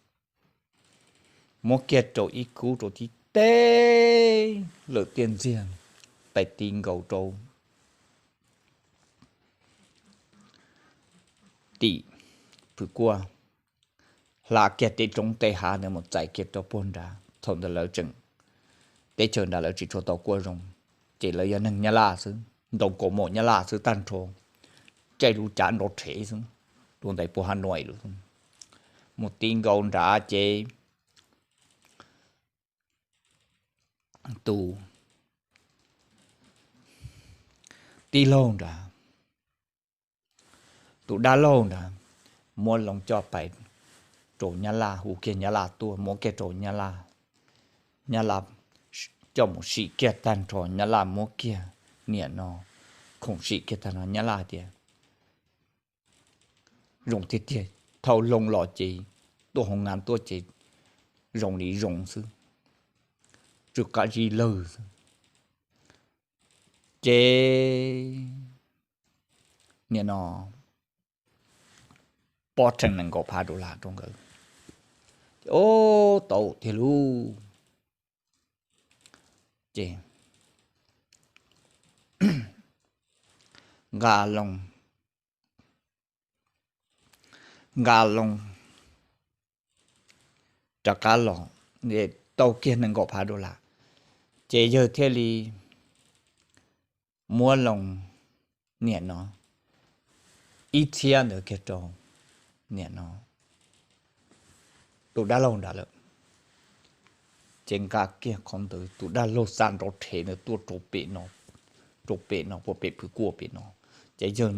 muab kiag rau ib khub rau tib teb lawm tiaj ntxiag, pais ti nkaus rau tim Phwv Kuaj, hla kiag tej roob tej hav ntawd mus txais kiag rau puag nrad. Thaum ntawd lawv tseem, teb chaws nrad lawv tsis tshua tau kuaj zoo, ces lawv yog neeg Nyab Laj xwb, ntoo kaus mom Nyab Laj xwb tag nrho, caij lub cav nrov rhev xwb, tus ntawd puag Hav Nuam lawm. Mus ti nkaus nrad ces tus tij laug nrad, tus dab laug nrad, muab loo coj pais rau Nyab Laj, hu kiag Nyab Laj tuaj, muab kiag rau Nyab Laj, Nyab Laj coj mus sim kiag tag nrho, Nyab Laj muab kiag, nim no khoom sim kiag tag nrho, Nyab Laj tias, Zoo tiag tiag, thauj loo los ces tuaj hauv ngas tuaj ces zoo li zoo xwb, tsw qab zib lawg xwb. Ces nim no pob rheej nees nkaum phav dollar rau nkawd. Ob, tau tiag lauj. Ces nqa loo, nqa loo rov qab los, tau kiag nees nkaum phav dollar, ces yawg thiaj li muab loo, nim no, ib txhiab ntawd kiag rau, nim no, tus dab laug nrad lawm. Ces nqa kiag qhov ntawd, tus dab laug xa nrov rhev ntawd tuaj rau pem no, rau pem no, puag pem Phwv Kuaj pem no. Ces yawg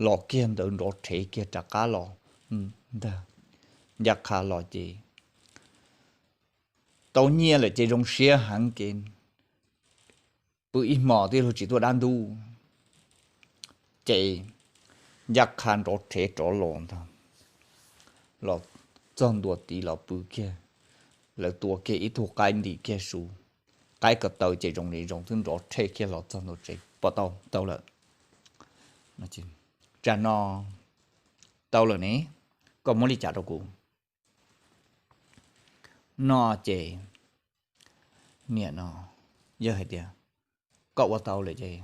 los kiag ntawd nrov rhev kiag rov qab los ntag. Ncaj qha los ces tau nyiaj lawm ces zoo siab heev ces pw ib hmos tij laug tsis tuaj dab ntub. Ces ncaj qha nrov rhev rov los ntag, los txog ntua tid los pw kiag, lawv tua kiag ib tug qaib ntim kiag su, qaib ko taw ces zoo li zoo twb nrov rhev kiag los txog ntua tsev, pom tau, tau lawm. Tsam no tau lawm ne, koj muab li cas rau kuv? No ces nim no yawg hais tias, Koj ua tau lawm ces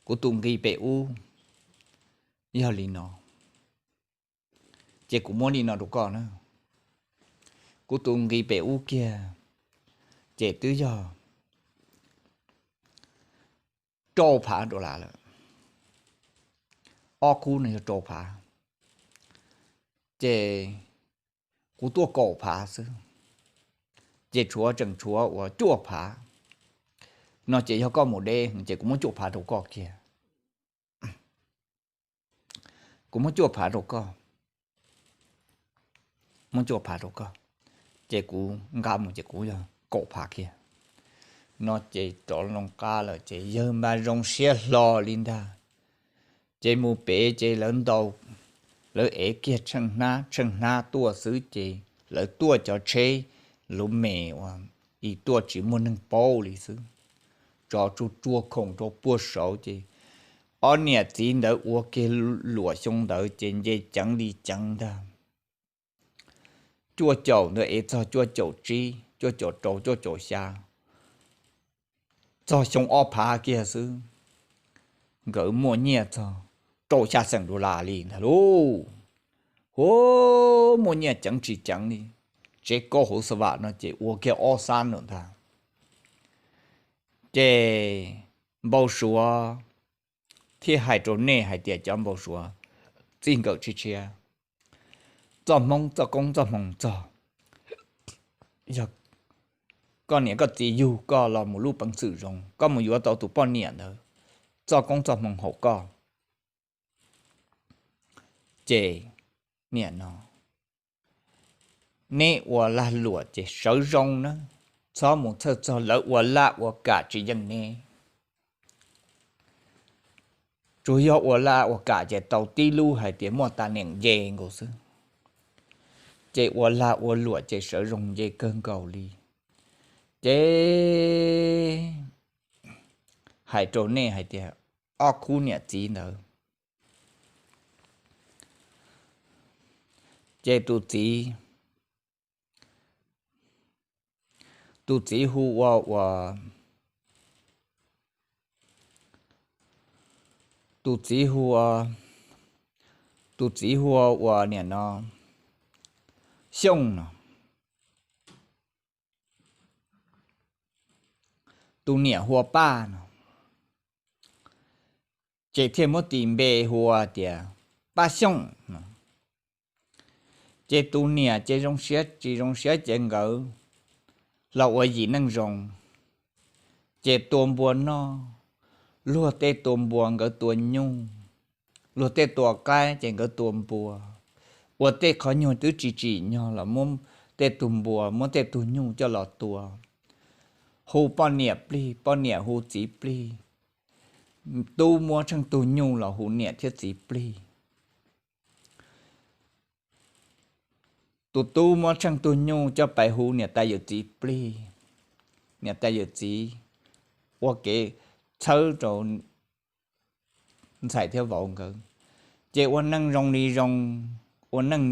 kuv tus nqi pem ub yog li no, ces kuv muab li no rau koj na. Kuv tus nqi pem ub kiag ces twb yog rau phav dollar lawm, ob khub no yog rau phav, ces kuv tuaj kaum phav xwb, ces tshuav, tseem tshuav uas cuaj phav. No ces yog koj mus deb ces kuv muab cuaj phav rau koj kiag. Kuv muab cuaj phav rau koj, muab cuaj phav rau koj, ces kuv nqa mus ces kuv yog kaum phav kiag. No ces rov loo qab lawm ces yawg mas zoo siab hlo li ntag. Ces mus pem ces lawv ntaus, lawv ev kiag tsheej hnab, tsheej hnab tuaj xwb ces lawv tuaj cov tsheb lub me uas ib tuaj tsis muaj neeg paub li xwb, tso tsuj tsuag khoom rau puag saud ces ob niam txiv ntawd ua kiag luam xyoo ntawd ces nce ceev li ceev ntag. Cuaj caum ntawd ev txog cuaj caum tsib, cuaj caum rau, cuaj caum xya, txog xyoo ob phav kiag xwb, nkawd muaj nyiaj txog rau xya xeem dollar li ntag lauj. Huv, muaj nyiaj ceev tsis ceev li, tsev kauj hauv xa vam no ces ua kiag ob xab lawm ntag. Ces npau suav thiaj hais rau nej hais tias cov npau suav txij nkawm tshiab tshiab, txoj hmoob txoj koob txoj hmoo txog, yog koj niam koj txiv yug koj los mus lub peev xwm zoo, koj mus yuav tau tus poj niam ntawd, txoj koob txoj hmoo haum koj. Ces niam no, neb ua lag luam ces sawv zoo na, txhob mus txhawj txog lawv ua laj ua kam tsis yeej neb. Tsuas yog ua laj ua kam ces tau tib lub hais tias muaj tas niam nce nkaus xwb. Ces ua lag ua luam ces sawv zoo nce kawg nkaus li. Ces hais rau nej hais tias ob khub niam txiv ntawd, ces tus txiv, tus txiv hu ua, ua, tus txiv hu ua, tus txiv hu ua niam no Xyooj no, tus niam hu ua Paj no, ces thiaj muab tis npe hu ua tias Paj Xyooj no. Ces tus niam ces zoo siab tsis zoo siab ces nkawd los ua yim neej zoo, ces tua npua noj, luag tej tua npua nkawd tua nyuj, luag tej tua qaib ces nkawd tua npua, ua tej qhov nyuag twb tsis tsim nyog los muab tej tug npua muab tej tug nyuj coj los tua. Hu poj niam plig, poj niam hu txiv plig, tub muab tsheej tug nyuj los hu niam thiab txiv plig. Tus tub muab tsheej tug nyuj coj pais hu niam tais yawm txiv plig, niam tais yawm txiv ua kev txhawb rau ntxhais thiab vauv nkawd, ces ua neej zoo li zoo, ua neej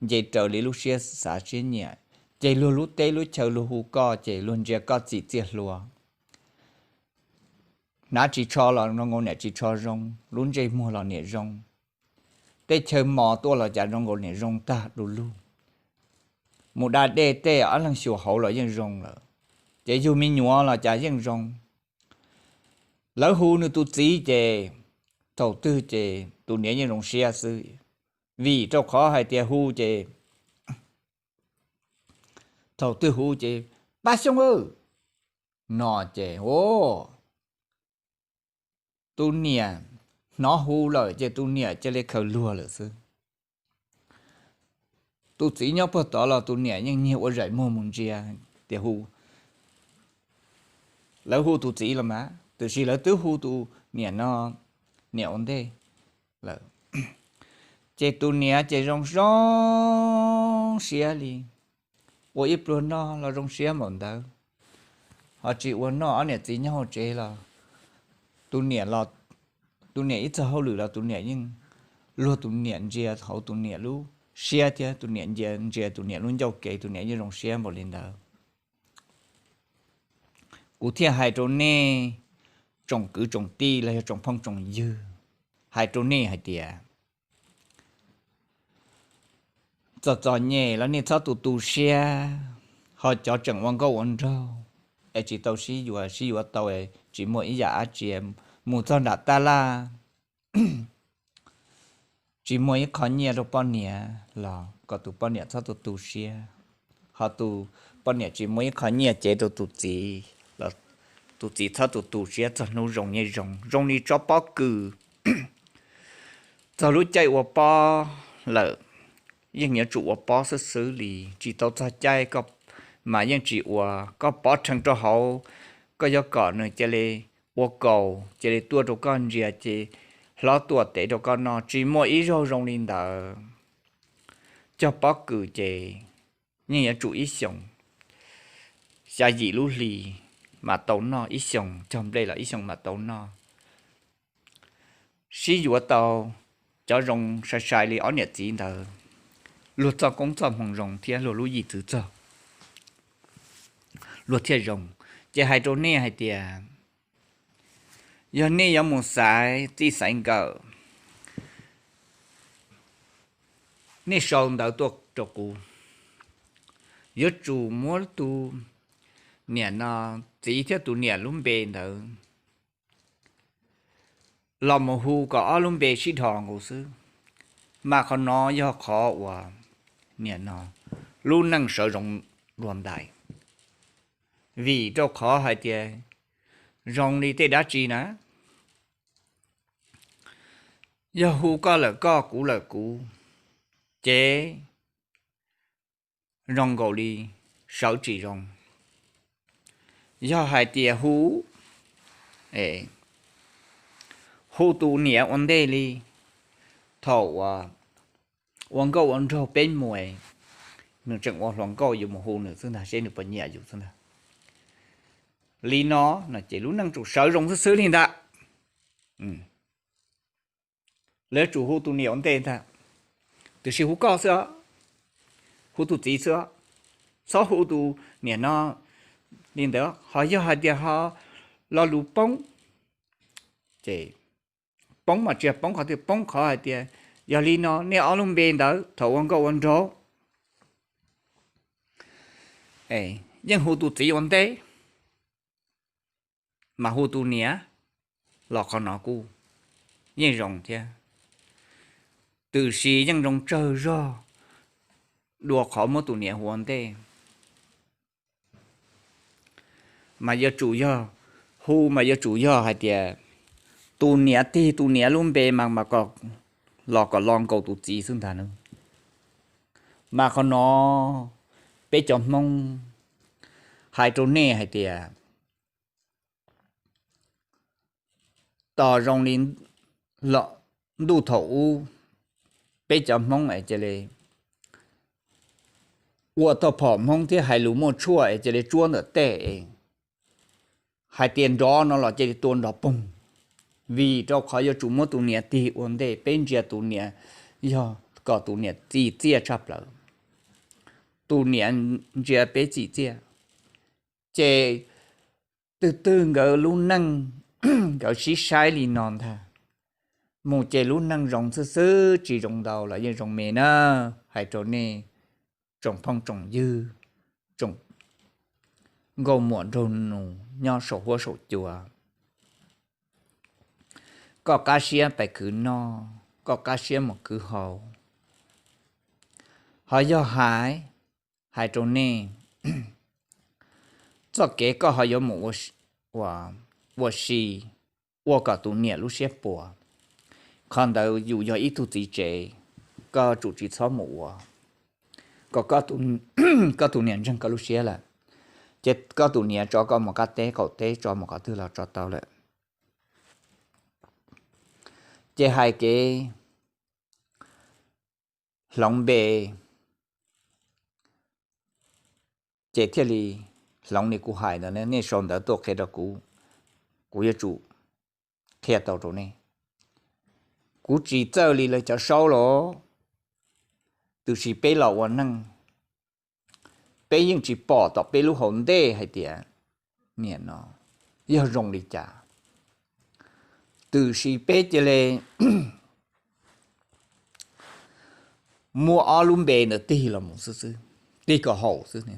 nce raws li lub siab xav siab nyiam, ces luag lub teb lub chaw luag hu koj ces luag ntsia koj txim txiaj hluas. Hnav ris tsho los zoo nkaus niam ris tsho zoo, lub ntsej muag los niam zoo, tej chaw mos tuaj los cas zoo nkaus niam zoo tag du lug. Mus da dej tej ob leeg xyuas hauv los yeej zoo lawm, ces yug me nyuam los cas yeej zoo. Lawv hu nws tus txiv ces thaum twg ces tus niam yeej zoo siab xwb, vim rau qhov hais tias hu ces thaum twg hu ces Paj Xyooj no ces tus niam hnov hu lawm ces tus niam cia li khaws luag lawm xwb. Tus txiv nyob puag tod los tus niam yeej nyiag ua zaim muag mus ntsia tias hu, lawv hu tus txiv los mas, tiam sis lawv twb hu tus niam no, niam ua ntej lawm. Ces tus niam ces zoo zoo siab li, ua ib pluag noj los zoo siab npaum ntawd, ho tsis ua noj, ob niam txiv nyob hauv tsev los, tus niam los, tus niam ib txog hauj lwm los tus niam yeej luag tus niam ntsia hauv tus niam lub siab thiab tus niam ntsia, ntsia tus niam lub ncauj kev, tus niam yeej zoo siab npaum li ntawd. Kuv thiaj hais rau nej tsoom kwv tsoom tij los yog tsoom phooj tsoom ywg, hais rau nej hais tias txom txom nyem los nej txhob tu tu siab, ho cov tseem ua nkauj ua nraug es tsis tau sib yuav, sib yuav tau es tsis muaj ib yam dab tsi, mus txog nram tab laj tsis muaj ib qho nyiaj rau poj niam los kom tus poj niam txhob tu tu siab, ho tus poj niam tsis muaj ib qho nyiaj cev rau tus txiv los tus txiv txhob tu tu siab, txog hnub zoo nyiaj zoo, zoo li tsob pob kws. Txog lub caij ua pob lawm, yeej yuav tsum ua pob xwb xwb li, tsis tau txog caij koj mas yeej tsis ua, koj pov rhees rau hauv, koj yuav kom nws cia li ua kaus cia li tuaj rau koj ntsia ces hlob tuaj tev rau koj noj, tsis muaj ib zaug zoo li ntawd. Cog pob kws ces yeej yuav tsum ib xyoos xya yim lub hli mas tau noj, ib xyoos cog nplej los ib xyoos mas tau noj. Sib yuav tau cov zoo sai sai li ob niam txiv ntawd, luag txoj koob txoj hmoo zoo thiab luag lub yim txwv txog, luag thiaj zoo. Ces hais rau nej hais tias yog nej yuav mus xaiv txij xaiv nkawm, nej sau ntawv tuaj rau kuv, yuav tsum muab tus niam no, txiv thiab tus niam lub npe ntawd los mus hu kom ob lub npe sib dhos nkaus xwb. Mas qhov no yog qhov uas niam no lub neej sawv zoo dua ntais, vim rau qhov hais tias zoo li tej dab tsi na, yog hu koj lawm koj, kuv lawm kuv, ces zoo nkaus li sawv tsis zoo. Yog hais tias hu, hu tus niam ua ntej li, thaum uas ua nkauj ua nraug peb mus, nws tseem ua hluas nkauj yus mus hu nws xwb ntag, seb nws puas nyiam yus xwb ntag. Li no no ces lub neej tsum sawv zoo xwb xwb li ntag. Lawv tsum hu tus niam ua ntej ntag, tiam sis hu koj xwb os, hu tus txiv xwb os, txhob hu tus niam no li ntawd. Ho yog hais tias ho lo lus poob, ces poob mas tsis yog poob qhov twg, poob qhov hais tias yog li no nej ob lub npe ntawd thaum ua nkauj ua nraug yeej hu tus txiv ua ntej, mas hu tus niam los qhov no kuj yeej zoo thiab, tiam sis yeej zoo tsawg zog dua qhov muab tus niam hu ua ntej. Mas yuav tsum yog, hu mas yuav tsum yog hais tias tus niam tig tus niam lub npe mas mas los kom lo nkaus tus txiv xwb ntag na. Mas qhov no peb cov Hmoob hais rau nej hais tias tos zoo li ntuj thaum ub, peb cov Hmoob es cia li ua tau phom Hmoob thiab hais lus muaj tshuaj es cia li tsuab ntawm tej, hais tias nrov no los cia li tua nrov poog, vim rau qhov yuav tsum muab tus niam tig ua ntej. Peb ntsia tus niam yog kom tus niam txim txiaj tshaj plaws, tus niam ntsia peb txim txiaj, ces twg twg nkawd lub neej nkawd sib saib li no ntag, mus ces lub neej zoo xwb xwb tsis zoo ntau los yeej zoo me na. Hais rau nej tsoom phooj tsoom ywg, tsoom nkauj muam nraug nus nyob saum huab saum cua, koj qab siab pais khwv noj, koj qab siab mus khwv haus, ho yog hais, hais rau nej, txoj kev koj ho yuav mus ua si, ua kom tus niam lub siab puas, qhov ntawd yus yog ib tug txiv tsev, koj tsum tsis txhob mus ua kom koj tus niam ntseeg koj lub siab lawm, ces koj tus niam tso koj mus qab teb qaum teb, tso mus qhov twg los tso tau lawm. Ces hais kev hloov npe, ces thiaj li hloov li kuv hais ntawd, nej sau ntawv tuaj qhia rau kuv, kuv yuav tsum qhia tau rau nej. Kuv tsis txawj li lawv cov saub los, tiam sis peb los ua neej, peb yeej tsis pom tom peb lub hauv ntej hais tias niam no yog zoo li cas, tiam sis peb cia li muab ob lub npe ntawd tig los mus xwb xwb, tig kom haum xwb.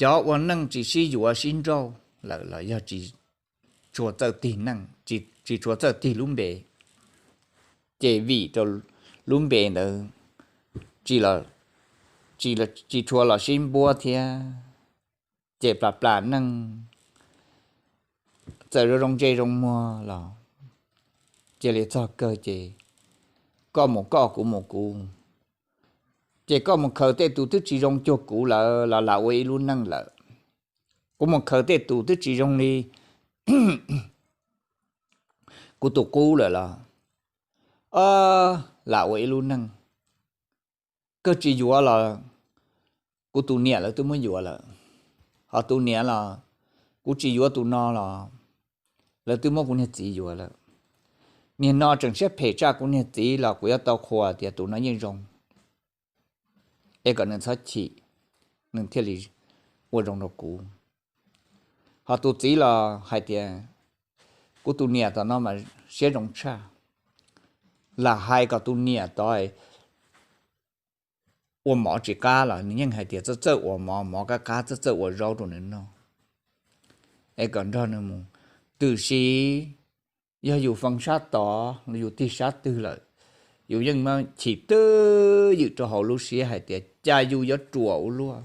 Cov ua neej tsis sib yuav sib nrauj lawm los yog tsis tshua txawj tig neej, tsis tshua txawj tig lub npe, ces vim rau lub npe ntawd tsis tshua los sib npuab thiab, ces plas plas neej txawm zoo zoo ntsej zoo muag los cia li txog kawg ces koj mus koj, kuv mus kuv, ces koj mus khaws tej tus twb tsis zoo cuag kuv lawm los lam ua ib lub neej lawm. Kuv mus khaws tej tus twb tsis zoo li kuv tus qub lawm los lam ua ib lub neej. Koj tsis yuav los kuv tus niam lawv twb muab yuav lawm, ho tus niam los kuv tsis yuav tus no los lawv twb muab kuv niag txiv yuav lawm. Niag no tseem siab phem tshaj kuv niag txiv los kuv yuav tau qhuas tias tus no yeej zoo, es kom nws txhob chim, nws thiaj li ua zoo rau kuv. Ho tus txiv los hais tias kuv tus niam tom no mas siab zoo tshaj, lam hais kom tus niam tod ua mov tsis qab los nws yeej hais tias txawj txawj ua mov, mov qab qab txawj txawj ua zaub rau nws noj, es kom nrog nws mus. Tiam sis yog yus fee sab tod los yus tig sab twg lawm, yus yeej muab chim twj ywm rau hauv lub siab hais tias cas yus yuav ruam ua luaj.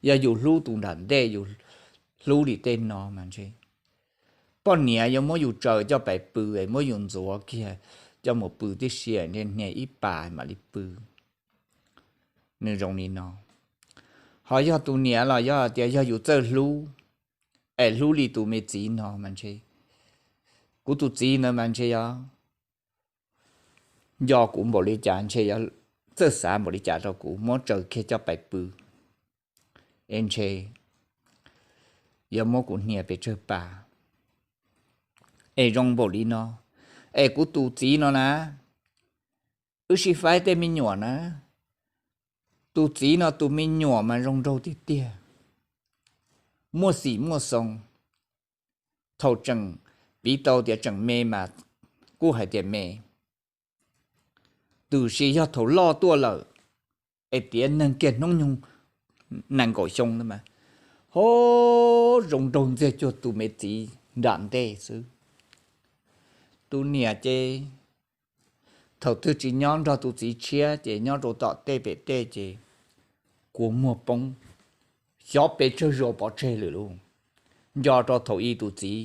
Yog yus hlub tus nram ntej, yus hlub li tej no mas ntshe poj niam yuav muab yus tsaws coj pais pw, muab yus ntxuav kiag coj mus pw tib si, ntshe hnia ib pas mam li pw. Nws zoo li no. Ho yog tus niam los yog tias yog yus txawj hlub, es hlub li tus me txiv no mas ntshe, kuv tus txiv ntawd mas ntshe yog nco kuv npaum li cas, ntshe yog txawj xav npaum li cas rau kuv, muab tsaws kiag coj pais pw, es ntshe yuav muab kuv hnia pes tsawg pas. Es zoo npaum li no, es kuv tus txiv no na, wb sib faib tej me nyuam na, tus txiv no tus me nyuam mas zoo nraug tiag tiag, muaj xim muaj xoo. Thaum tseem piv tau tias tseem me mas kuj hais tias me, tiam sis yog thaum loj tuaj lawm, es tiav neeg kiag hnub nyoog nees nkaum xyoo na mas, ho zoo nraug ntxiag cuag tus me txiv nram ntej xwb. Tus niam ces thaum twg tsis nyob nrog tus txiv tshiab ces nyob rau tom tej pem tej ces kua muag poob, xyov pes tsawg zaus pov tseg lawm lauj. Nco rau thaum ub tus txiv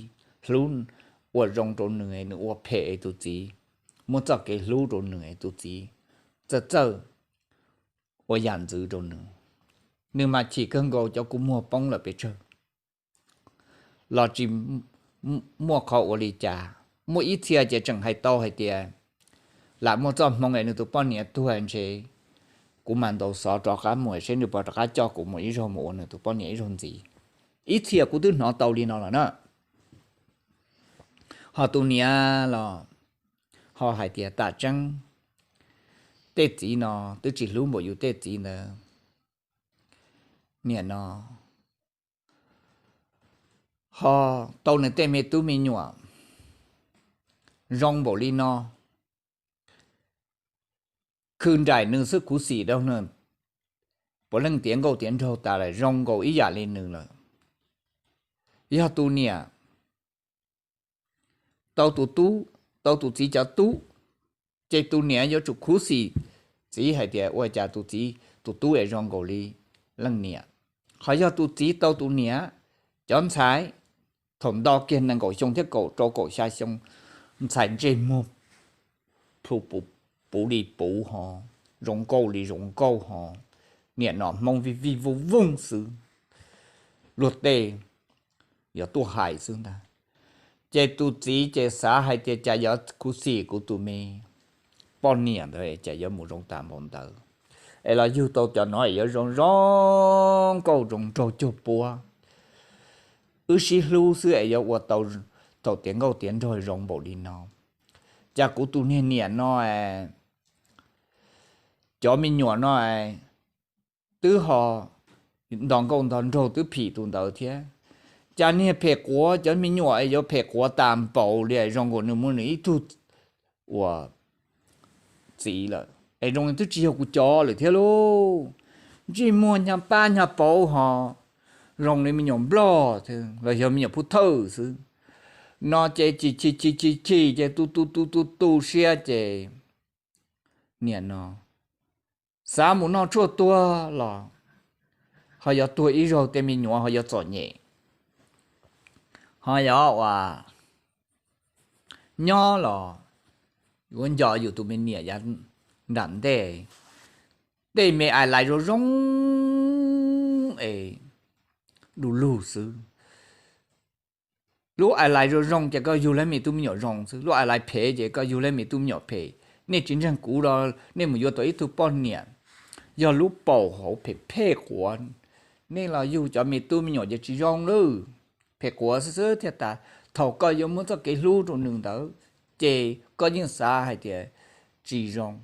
hlub, ua zoo rau nws, nws ua phem es tus txiv muab txoj kev hlub rau nws es tus txiv txawj txawj ua yam ntxwv rau nws. Nws mas chim kawg nkaus, cov kua muag poob lawm pes tsawg los tsis muaj qhov ua li cas. Muaj ib txhia ces tseem hais tau hais tias lam muaj txoj hmoo es nws tus poj niam tuag ntshe kuv mam ntaus xov rov qab mus seb nws puas rov qab coj kuv mus ib zaug mus ua nws tus poj niam ib zaug ntxiv. Ib txhia kuv twb hnov tau li no lawm na. Ho tus niam los ho hais tias tam tseeb tej txiv no twb tsis hlub npaum yus tej txiv ntawd. Niam no ho tau nws tej me tub me nyuam zoo npaum li no, khwv nraim nws xwb khuv xim rau nws, puav leej tiav nkauj tiav nraug tas lawm, zoo nkaus ib yam li nws lawm. Yog tus niam tau tus tub, tau tus txiv cov tub, ces tus niam yuav tsum khuv xim txiv hais tias ua cas tus txiv tus tub es zoo nkaus li leej niam. Ho yog tus txiv tau tus niam cov ntxhais, thaum nto kiag nees nkaum xyoo thiab kaum rau kaum xya xyoo, ntxhais ntsej muag plhu puv li puv ho, zoo nkauj li zoo nkauj ho, niam no hmoob vij vij vooj vooj xwb, luag tej yuav tuaj hais xwb ntag. Ces tus txiv ces xav hais tias cas yuav khuv xim kuv tus me poj niam ntawd cas yuav mus zoo tas npaum ntawd, es los yug tau cov no es yuav zoo zoo nkauj zoo nraug cuag puab. Wb sib hlub xwb es yuav ua tau thaum tiav nkauj tiav nraug zoo npaum li no. Cas kuv tus niag niam no, cov me nyuam no twb ho nto nkauj nto nraug twb phim tus ntawd thiab. Cas niag phem quav, cov me nyuam es yuav phem quav tas npaum li, zoo nkaus nws muaj nws ib tug ua txiv lawm es zoo li twb tsis yog kuv cov lawm thiab lauj. Ntsej muag nyag pab nyag pauv ho, zoo li me nyuam nplog los yog me nyuam phuv thawj xwb. No ces chim chim chim chim chim ces tu tu tu tu tu siab ces niam no xav mus noj tshuaj tuag los ho yuav tuag ib zaug, tej me nyuam ho yuav txom nyem, ho yuav ua nyob los yuav nco yus tus me niam yav nram ntej. Tej me ais lais zoo zoo es du lug xwb. Lub ais lais zoo zoo ces koj yug lawv me tub me nyuam zoo xwb, lub ais lais phem ces koj yug lawv me tub me nyuam phem. Nej tsis ntseeg kuv los nej mus yuav tau ib tug poj niam yog lub paum hauv phem phem quav, nej los yug cov me tub me nyuam ces tsis zoo lawm. Phem quav xwb xwb thiaj tas, thaum koj yuav muab txoj kev hlub rau nws ntawd ces koj yeej xav hais tias tsis zoo.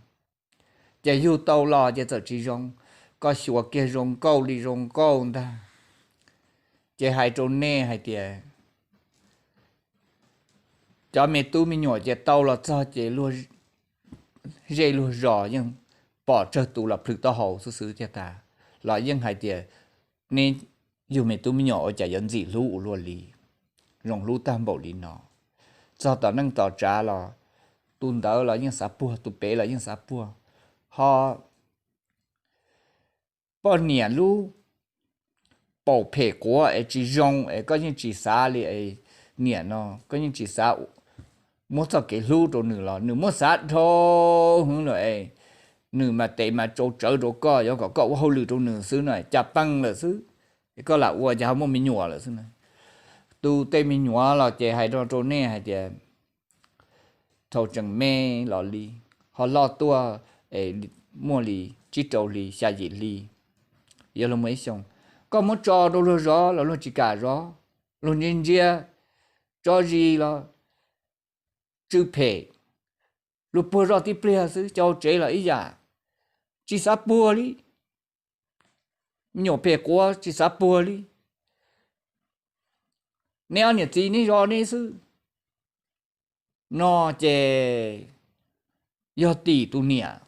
Ces yug tau los ces txawm tsis zoo, koj xyuas kiag zoo nkauj li zoo nkauj ntag. Ces hais rau nej hais tias cov me tub me nyuam ces tau los txog ces luag zej luag zos yeej pom tsawg tus los plhws taub hau xwb xwb thiaj tas, los yeej hais tias neb yug me tub me nyuam ua cas yuav ntxim hlub ua luaj li, zoo hlub tag npaum li no. Txog tom neej tom tsav los tus ntawd los yeej xav puag, tus pem los yeej xav puag. Ho poj niam lub paum phem quav es tsis zoo es koj yeej tsis xav li, niam no koj yeej tsis xav muab txoj kev hlub rau nws los nws muab xav dhau hwv lawm es nws mas tes mas tsau tsawv rau koj, yuav kom koj ua hauj lwm rau nws xwb no, cas peej lawm xwb. Koj lam ua ces ho muaj me nyuam lawm xwb na. Tus tej me nyuam los ces hais rau rau nej hais tias thaum tseem me los li, ho loj tuaj es muaj li tsib rau hli xya yim hli, yuav luag muaj ib xyoos, koj muab tso rau luag zov los luag tsis kam zov, luag ntsia ntsia, tso zis los tsw phem, luag puag zoj tib pliag xwb, cov hauv tsev los ib yam, tsis xav puag li. Me nyuam phem quav tsis xav puag li. Neb ob niam txiv neb zov neb xwb. No ces yog tim tus niam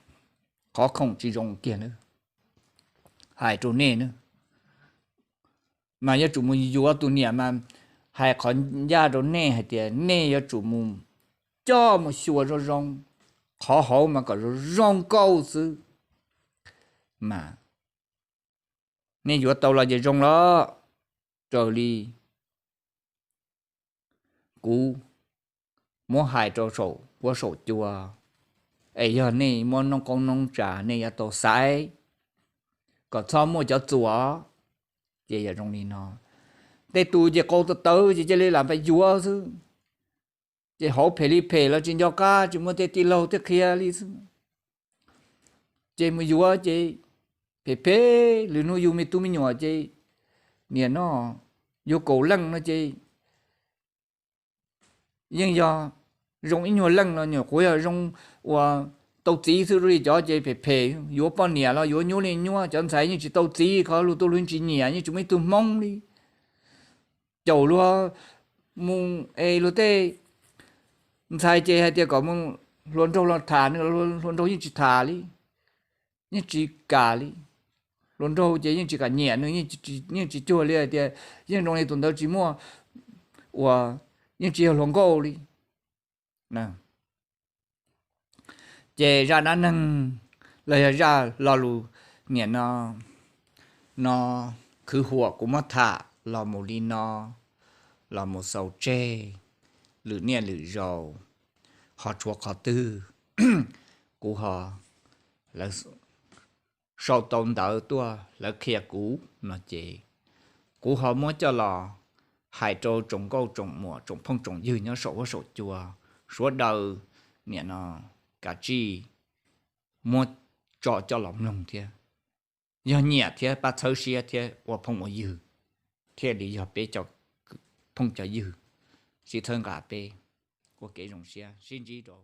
qhov khoom tsis zoo kiag na, hais rau nej na. Mas yuav tsum mus yuav tus niam mas hais qhov ncaj rau nej hais tias nej yuav tsum mus coj mus xyuas zoo zoo, qhov hauv mas kom zoo zoo nkauj xwb. Mas nej yuav tau los ces zoo los, raws li kuv muab hais rau saum huab saum cua, es yog nej muab noob qoob noob tsav nej yuav tau xaiv kom txhob muaj cov txuas. Ces yog zoo li no, tej tus ces qau tawv tawv ces cia li lam pais yuav xwb. Ces hauv phem li phem los tsis nco qab, tsis muaj tej tij laug thiaj qhia li xwb. Ces mus yuav ces phem phem, lwm hnub yug me tub me nyuam ces niam no yuav kaum leej no ces yeej yog zoo ib nyuag leej los nyuam qhuav yog zoo uas tau txiv xwb, li cov ces phem phem, yuav poj niam los yuav nyuaj li nyuaj, cov ntxhais yeej tsis tau txiv, qhov luag tuaj luag yeej tsis nyiam, yeej tsis muaj ib tug hmoob li. Caum luag mus es luag tej ntxhais ces hais tias kom mus hluas nraug los tham nws, hluas nraug yeej tsis tham li, yeej tsis kam li. Hluas nraug ces yeej tsis kam nyiam nws, yeej tsis cuag li hais tias yeej zoo li tus ntawd tsis muaj, uas yeej tsis yog hluas nkauj li. Ces zaj dab neeg los yog zaj lo lus niam no, no khwv huam kuv muab tham los mus li no, los mus xaus tseg, lwm niaj lwm zaus ho tshuav qhov twg kuv ho, lawv sau tau ntawv tuaj lawv qhia kuv no ces kuv ho muab coj los hais rau tsoom nkauj tsoom muam tsoom phooj tsoom ywg nyob saum huab saum cua sawv daws, niam no kav tsij muab tso coj los mloog thiab. Yog nyiam thiab pab txhawb siab thiab ua phooj ua ywg, thiaj li yog peb cov phooj cov ywg sib txhawb nqa peb ua kev zoo siab sib ntsib rau